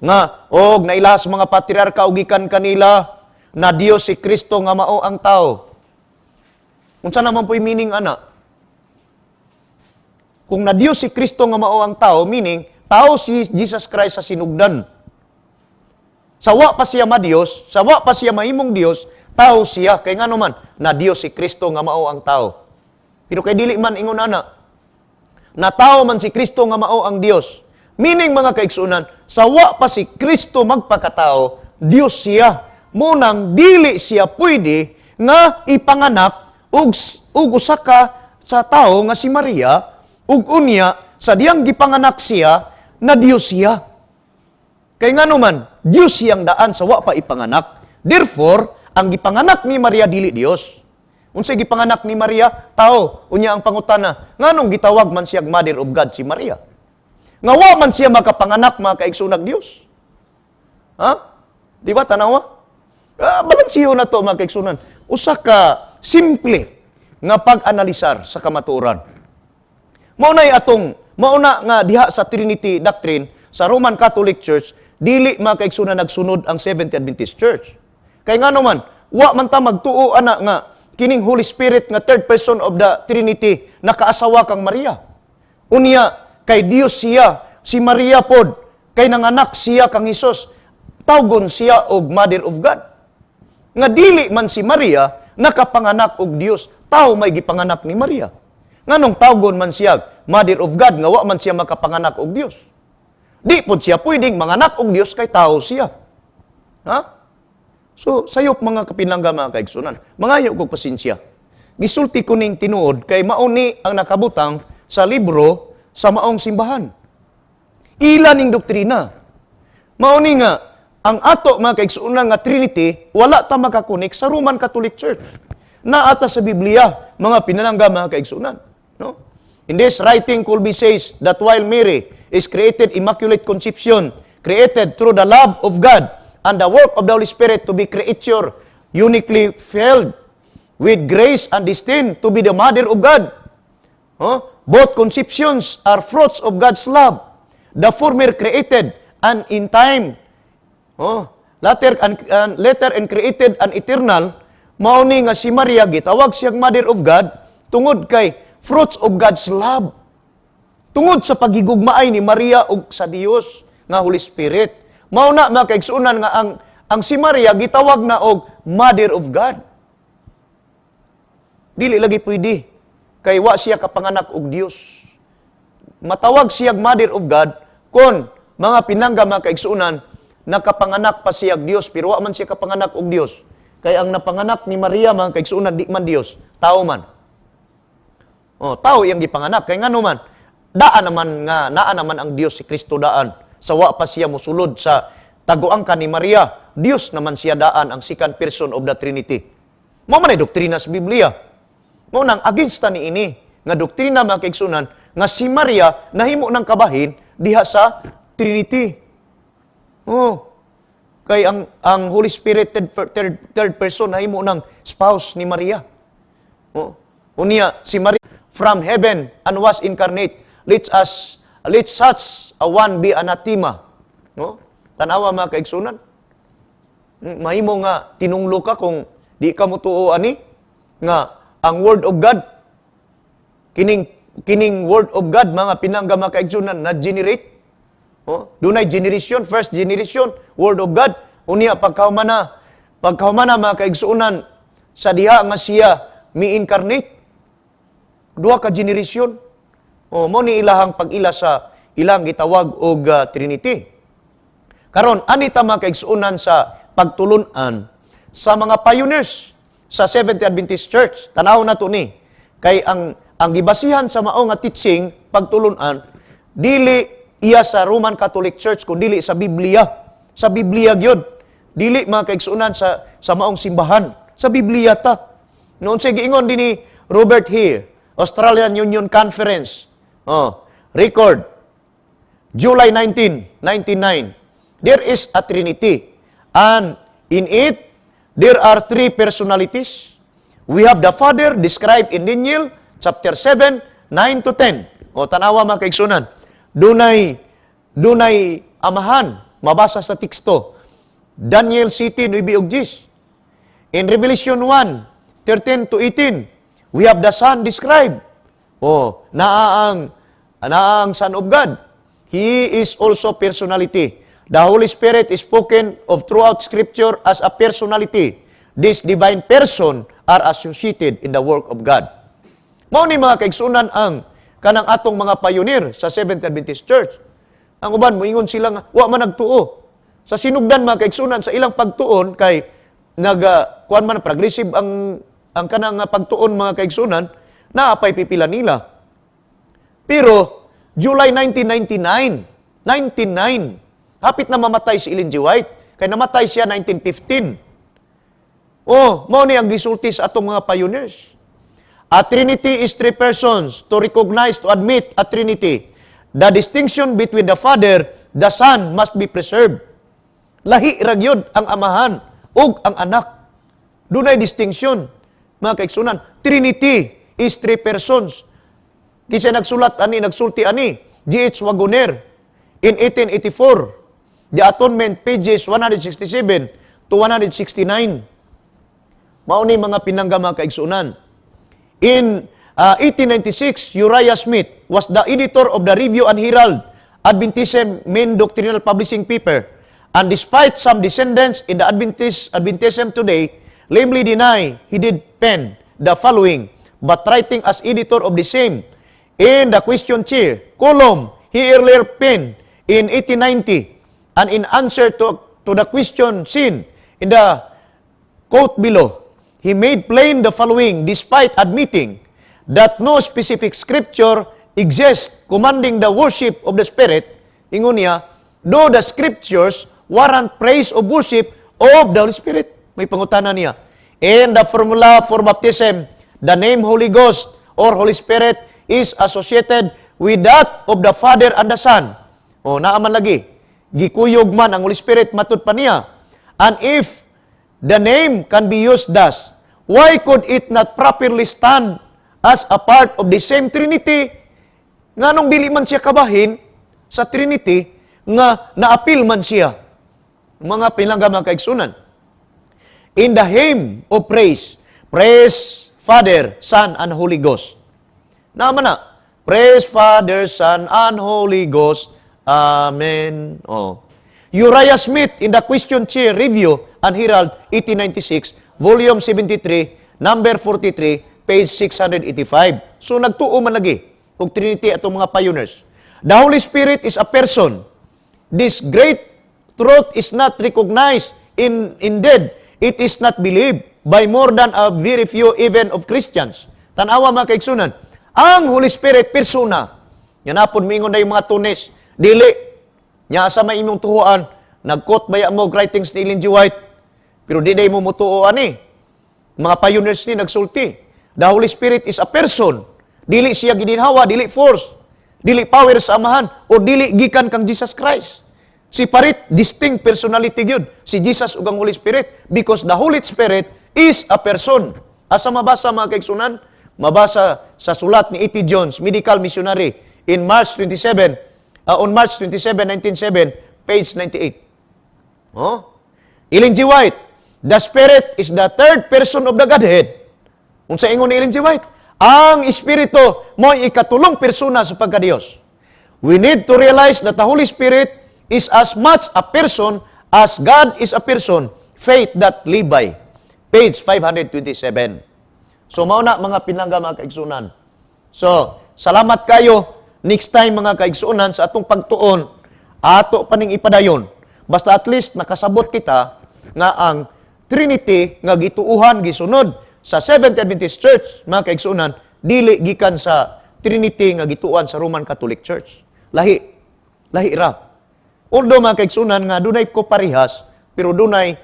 Speaker 25: Nga, og nailaha sa mga patriarka ug gikan kanila na Dios si Kristo nga mao ang tao. Unsa naman po'y meaning ana? Kung na Dios si Kristo nga mao ang tao, meaning tao si Jesus Christ sa sinugdan. Sa wa pa siya ma-Dios, sa wa pa siya mahimong Dios, tao siya. Kay ngano man, na Dios si Kristo nga mao ang tao. Pero kay dili man ingon ana, na tao man si Kristo nga mao ang Dios. Meaning, mga kaigsuonan, sa wa pa si Kristo magpakatao, Dios siya. Munang dili siya pwede nga ipanganak og usa ka sa tao nga si Maria, ug unya sa diyang gipanganak siya, na Dios siya. Kay ngano man, Dios siyang daan sa wa pa ipanganak. Therefore, ang gipanganak ni Maria dili Dios. Unsay gipanganak ni Maria? Tao. Unya ang pangutana, nganong gitawag man siyang Mother of God si Maria? Nga wa man siya makapanganak, mga kaigsuonag, Dios. Ha? Di ba tanawa? Ah, balansiyo na to, mga kaigsuonan. Usa ka simple nga pag-analisar sa kamatuoran. Mao na'y atong mauna nga diha sa Trinity doctrine sa Roman Catholic Church, dili, mga kaigsuonan, nagsunod ang Seventh Adventist Church. Kay ngano man, wa man ta magtuo ana nga kining Holy Spirit nga third person of the Trinity nakaasawa kang Maria. Unya kay Dios siya, si Maria pod kay nanganak siya kang Hesus, tawgon siya og Mother of God. Nga dili man si Maria nakapanganak og Dios, tao may gipanganak ni Maria. Nganong tawgon man siya Mother of God nga wa man siya makapanganak og Dios? Di pod siya pwedeng manganak og Dios kay tao siya. Ha? So, sayop, mga kapinangga, mga kaigsunan. Mangayo kog pasensya. Gisulti ko ning tinuod kay mauni ang nakabutang sa libro sa maong simbahan. Ila ning doktrina. Mauni nga ang ato, mga kaigsuonan, nga Trinity wala ta makakunik sa Roman Catholic Church. Naata sa Biblia, mga pinalangga, mga kaigsuonan, no? In this writing, Kolbe says that while Mary is created immaculate conception, created through the love of God and the work of the Holy Spirit to be creature uniquely filled with grace and destined to be the mother of God. Huh? Both conceptions are fruits of God's love. The former created and in time, oh, later and later and created and eternal, mao ni nga si Maria gitawag siyang Mother of God tungod kay fruits of God's love. Tungod sa paghigugmaay ni Maria ug sa Dios nga Holy Spirit. Mao na, mga kaigsuonan, nga ang si Maria gitawag na og Mother of God. Dili lagi pwede kay wa siya kapanganak og Dios. Matawag siya Mother of God kon, mga pinangga, mga kaigsuonan, nakapanganak pa siya Dios, pero wa man siya kapanganak og Dios. Kay ang napanganak ni Maria, mga kaigsuonan, di man Dios, tao man. Oh, tao iyang gipanganak kay ngano man, daan naman nga naa naman ang Dios si Kristo daan sa wa pa siya mosulod sa taguangka ni Maria. Dios naman siya daan, ang second person of the Trinity. Mao man ay doktrina sa Biblia. Mao nang against ta ni ini nga doktrina, mga kaigsuonan, nga si Maria nahimo ng kabahin diha sa Trinity. Oh. Kay ang Holy Spirit third person nahimo ng spouse ni Maria. Oh. Unya si Maria from heaven and was incarnate. Let such a one be anathema. No? Tanawa, mga kaigsunan. Mahimo nga tinunglo ka kung di ka motuo ani nga ang Word of God, kining Word of God, mga pinangga, mga kaigsunan, na generate. Oh, dunay generation, first generation Word of God. Unya pagkahumana, mga kaigsuonan, sa diha nga siya mi-incarnate, duha ka generation. Oh, mo ni ilahang pag-ila sa ilang gitawag og Trinity. Karon ani ta, mga kaigsuonan, sa pagtulun-an sa mga pioneers sa Seventh Adventist Church. Tanaw na to ni. Kay ang gibasihan sa mao nga teaching pagtulun-an dili iya sa Roman Catholic Church kun dili sa Biblia. Sa Biblia gyud. Dili, mga kaigsuonan, sa maong simbahan. Sa Biblia ta. Noon sa giingon din ni Robert Hare, Australian Union Conference. Oh, record July 19, 99. There is a Trinity, and in it there are three personalities. We have the Father described in Daniel chapter 7, 9 to 10. O tanawa, mga kaigsunan. Dunay amahan mabasa sa teksto. Daniel 7, 9 ug 10. In Revelation 1, 13 to 18, we have the Son described. Oh, naa ang Son of God. He is also personality. The Holy Spirit is spoken of throughout Scripture as a personality. This divine person are associated in the work of God. Mao ni, mga kaigsunan, ang kanang atong mga pioneer sa Seventh Adventist Church. Ang uban moingon sila nga wa man nagtuo. Sa sinugdan, mga kaigsunan, sa ilang pagtuon kay nag kuan man, progressive ang kanang pagtuon, mga kaigsunan, naa pay pipila nila. Pero July 1999, 1909. Hapit na mamatay si Ellen G. White. Kay namatay siya 1915. Oh, mao ni ang gisulti sa atong mga pioneers. A Trinity is three persons. To recognize, to admit a Trinity, the distinction between the Father, the Son must be preserved. Lahi ra gyud ang Amahan ug ang Anak. Dunay distinction, mga kaigsunan. Trinity is three persons. Kinsa nagsulat ani, nagsulti ani? G.H. Waggoner in 1884. The Atonement, pages 167 to 169. Mao ni, mga pinangga, mga kaigsunan. In 1896, Uriah Smith was the editor of the Review and Herald, Adventism main doctrinal publishing paper. And despite some descendants in the Adventism today lamely deny he did pen the following, but writing as editor of the same in the question chair column he earlier penned in 1890 and in answer to the question seen in the quote below, he made plain the following: despite admitting that no specific scripture exists commanding the worship of the Spirit, ingon niya, "Do the scriptures warrant praise of worship of the Holy Spirit?" May pangutana niya. In the formula for baptism, the name Holy Ghost or Holy Spirit is associated with that of the Father and the Son. O, naaman lagi. Gikuyog man ang Holy Spirit matud pa niya. And if the name can be used thus, why could it not properly stand as a part of the same Trinity? Nganong dili man siya kabahin sa Trinity nga naapil man siya? Mga pinangga, mga kaigsunan. In the hymn of praise, "Praise Father, Son, and Holy Ghost." Naman na, "Praise Father, Son, and Holy Ghost. Amen." Oh. Uriah Smith in the Question Chair, Review and Herald, 1896, Volume 73, number 43, page 685. So nagtuo man lagi og Trinity atong mga pioneers. The Holy Spirit is a person. This great truth is not recognized in indeed it is not believed by more than a very few even of Christians. Tanawa, mga kaigsunan. Ang Holy Spirit persona. Nga napod moingon na yung mga tunes. Dili. Nya asa may imong tuhuan? Nag-quote baya mo writings ni Ellen G. White? Pero di day mo mutuo ani. Mga pioneers ni nagsulti. The Holy Spirit is a person. Dili siya gininhawa, dili force, dili power sa Amahan, o dili gikan kang Jesus Christ. Separate, distinct personality gyud si Jesus ug ang Holy Spirit because the Holy Spirit is a person. Asa mabasa, mga kaigsunan? Mabasa sa sulat ni E.T. Jones, medical missionary, in March 27, on March 27, 1907, page 98. Oh? Ellen G. White, "The Spirit is the third person of the Godhead." Unsa ingon ni Ellen G. White? Ang Espiritu mo'y ikatulong persona sa pagkadiyos. "We need to realize that the Holy Spirit is as much a person as God is a person. Faith that live by." Page 527. So mao na, mga pinangga, mga kaigsunan. So, salamat kayo. Next time, mga kaigsunan, sa atong pagtuon, ato paning ipadayon. Basta at least nakasabot kita nga ang Trinity nga gituuhan, gisunod sa Seventh Adventist Church, mga kaigsunan, dili gikan sa Trinity nga gituan sa Roman Catholic Church. Lahi. Lahi ra. Although, mga kaigsunan, nga dunay ko parihas, pero dunay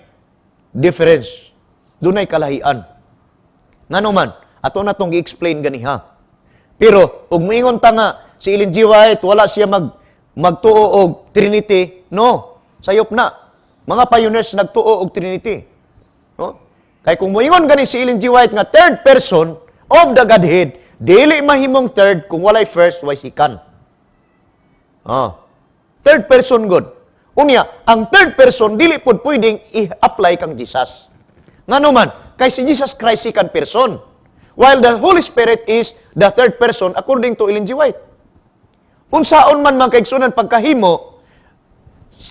Speaker 25: difference. Dunay kalahian. Ngano man, ato na tong gi-explain ganiha. Pero ug moingon ta nga si Ellen G. White wala siya magtuo og Trinity, no. Sayop na. Mga pioneers nagtuo og Trinity. No? Kay kung moingon gani si Ellen G. White nga third person of the Godhead, dili mahimong third kung walay first, way second. Oh. Third person gud. Unya, ang third person dili pud pwedeng i-apply kang Jesus. Ngano man, kay si Jesus Christ second person. While the Holy Spirit is the third person according to Ellen G. White. Unsaon man, mga kaigsunan, pagkahimo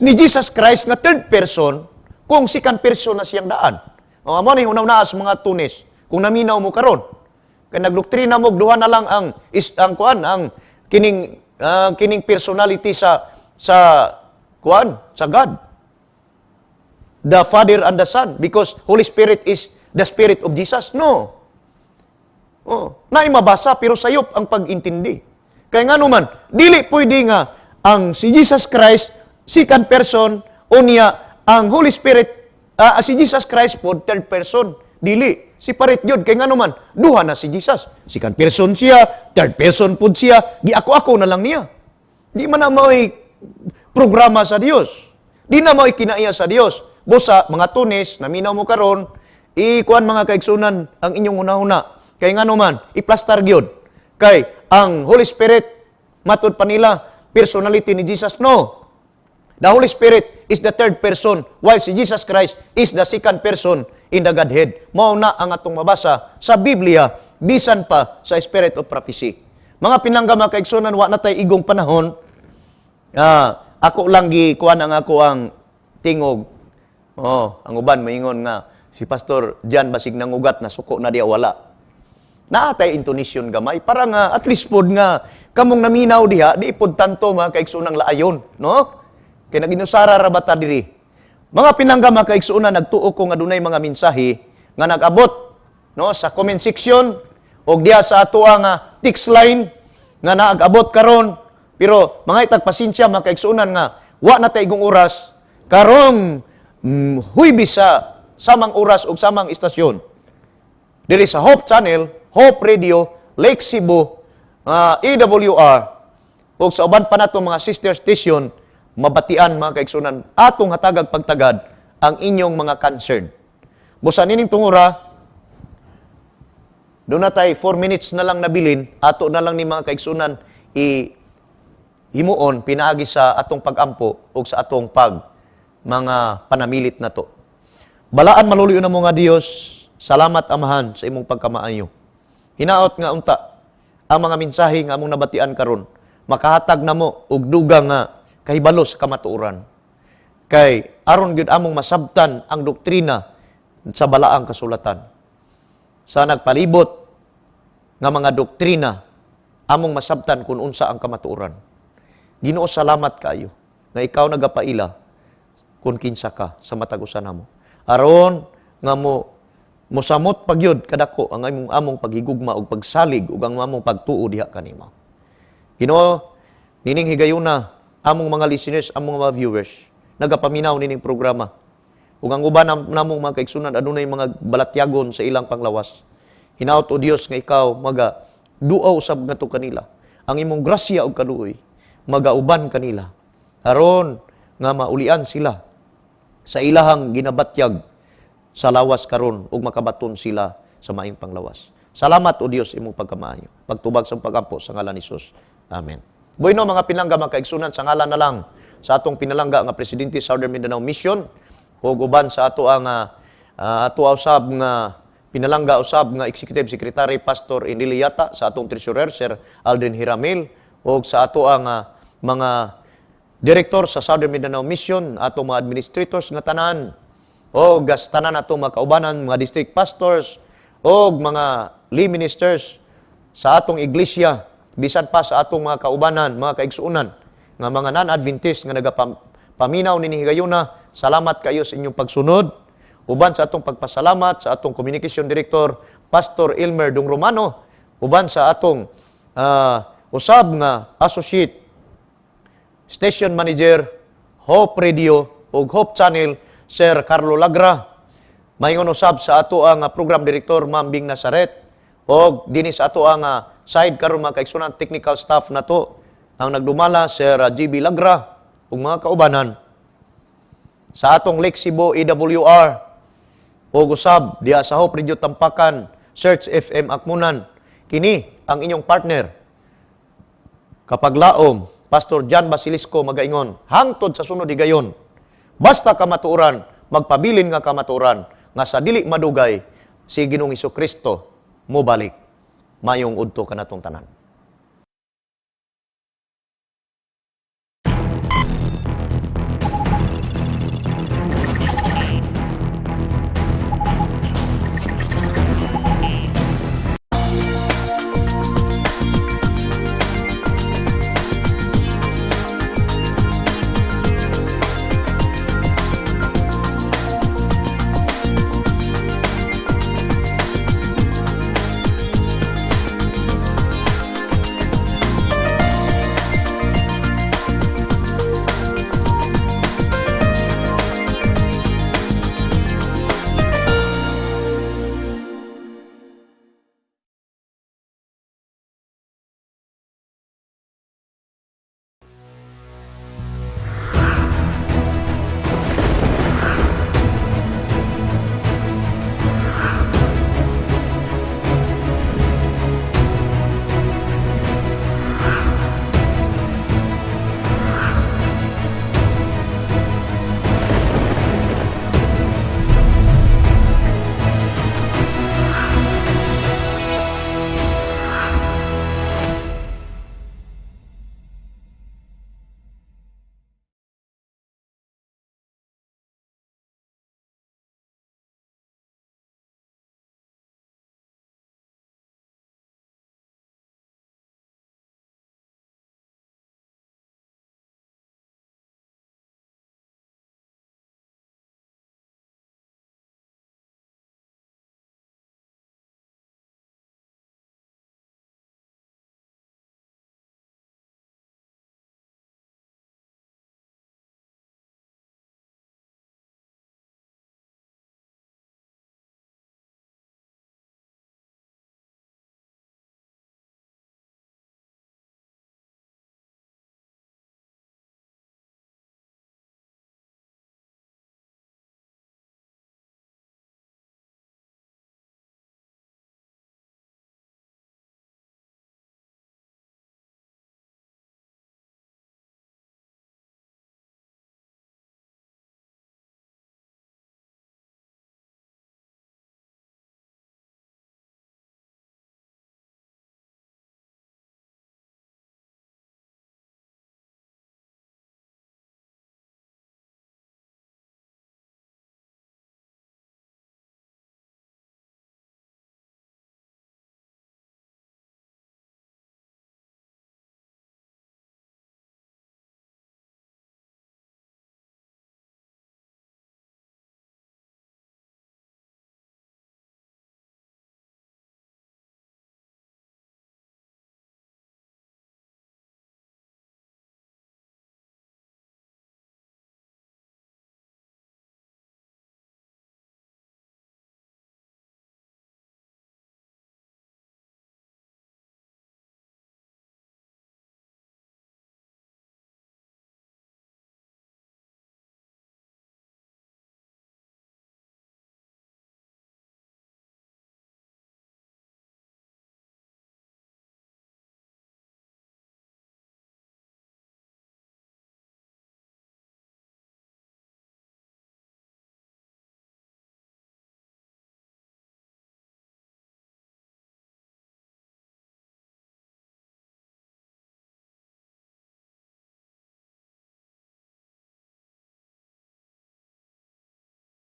Speaker 25: ni Jesus Christ nga third person kung second person na siyang daan? O amo ni hunaw sa mga tunis kung naminaw mo karon. Kay nagdoktrina mo duha na lang ang is ang kuan, ang kining personality sa kuan, sa God. The Father and the Son, because Holy Spirit is the Spirit of Jesus. No. Oh, naay mabasa pero sayop ang pag-intindi. Kaya nga naman, dili pwede nga ang si Jesus Christ second person, unya ang Holy Spirit, si Jesus Christ pod third person. Dili separate gyud, kay ngano man duha na si Jesus. Second person siya, third person pod siya, gi ako-ako na lang niya. Di man na mao'y programa sa Dios. Di na mao'y kinaiya sa Dios. Busa mga tunis naminaw mo karon, ikuan mga kaigsunan ang inyong hunahuna. Kay ngano man iplastar gyud. Kay ang Holy Spirit matud pa nila personality ni Jesus. No. The Holy Spirit is the third person, while si Jesus Christ is the second person in the Godhead. Mao na ang atong mabasa sa Biblia, bisan pa sa Spirit of Prophecy. Mga pinangga, mga kaigsunan, wa na tay igong panahon. Ako lang gikuan ang ako ang tingog. Oh, ang uban maingon nga si Pastor Jan basig nangugat na suko na diya, wala. Naa tay intonation gamay para nga at least pod nga kamong naminaw diha di pod tanto, mga kaigsunan, laayon, no? Kay naginusara ra bata diri. Mga pinangga, mga kaigsunan, nagtuo ko nga dunay mga mensahe nga nag-abot, no, sa comment section og diha sa atoa nga text line nga naag-abot karon. Pero mga itag pasensya, mga kaigsunan, nga wa na tay igong oras karong Huybes sa samang oras ug samang istasyon diri sa Hope Channel, Hope Radio, Lake Cebu, AWR ug sa uban pa nato mga sister station. Mabatian, mga kaigsunan, atong hatagag pagtagad ang inyong mga concern. Busa nining tungura, doon na tay 4 minutes na lang nabilin, ato na lang ni mga kaigsunan i himuon pinaagi sa atong pagampo ug sa atong pag mga panamilit na to. Balaan maluloy na mo nga Dios, salamat, Amahan, sa imong pagkamaayo. Hinaot nga unta ang mga mensahe nga among nabatian karon makahatag namo og dugang nga kahibalo sa kamatuoran. Kay aron gyud among masabtan ang doktrina sa balaang kasulatan. Sa nagpalibot nga mga doktrina, among masabtan kung unsa ang kamatuoran. Ginoo, salamat kaayo nga ikaw nagapaila kung kinsa ka sa matag usa namo. Aron nga mo mosamot pagyud kadako ang among paghigugma ug pagsalig ug ang among pagtuo diha kanimo. Ginoo, nining higayuna among mga listeners, among mga viewers, nagapaminaw nining programa. Ug ang uban namong mga kaigsunan adunay mga balatyagon sa ilang panglawas. Hinaot, o Dios, nga ikaw maga duaw usab ngadto kanila. Ang imong grasya ug kaluoy magauban kanila. Aron nga maulian sila sa ilahang ginabatyag sa lawas karon ug makabaton sila sa maayong panglawas. Salamat, O Dios, imong pagkamaayo. Pagtubag sa pagampo sa ngalan ni Jesus. Amen. Bueno, mga pinangga, mga kaigsunan, sa ngalan na lang sa atong pinalangga nga presidente Southern Mindanao Mission ug uban sa ato ang ato usab nga pinalangga usab nga executive secretary Pastor Eniliyata, sa atong treasurer Sir Aldrin Hiramil, ug sa ato ang mga direktor sa Southern Mindanao Mission, atong mga administrators nga tanan, o gas tanan atong mga kaubanan, mga district pastors og mga lay ministers sa atong iglesia, bisan pa sa atong mga kaubanan, mga kaigsuonan nga mga non-Adventist nga nagapaminaw nini higayuna, salamat kayo sa inyong pagsunod. Uban sa atong pagpasalamat sa atong communication director Pastor Elmer Dung Romano, uban sa atong usab nga associate station manager Hope Radio ug Hope Channel Sir Carlo Lagra. Maingon usab sa ato ang program director Ma'am Bing Nazaret, og dinhi sa ato ang side karon, mga kaigsunan, technical staff nato ang nagdumala Sir GB Lagra ug mga kaubanan sa atong Lake Cebu AWR ug usab diha sa Hope Radio Tampakan, Search FM Akmunan. Kini ang inyong partner kapag laom, Pastor John Basilisco, magaingon hangtod sa sunod higayon, basta kamatuoran, magpabilin nga kamatuoran nga sa dili madugay si Ginoong Kristo mobalik. Mayong udto kanatong tanan.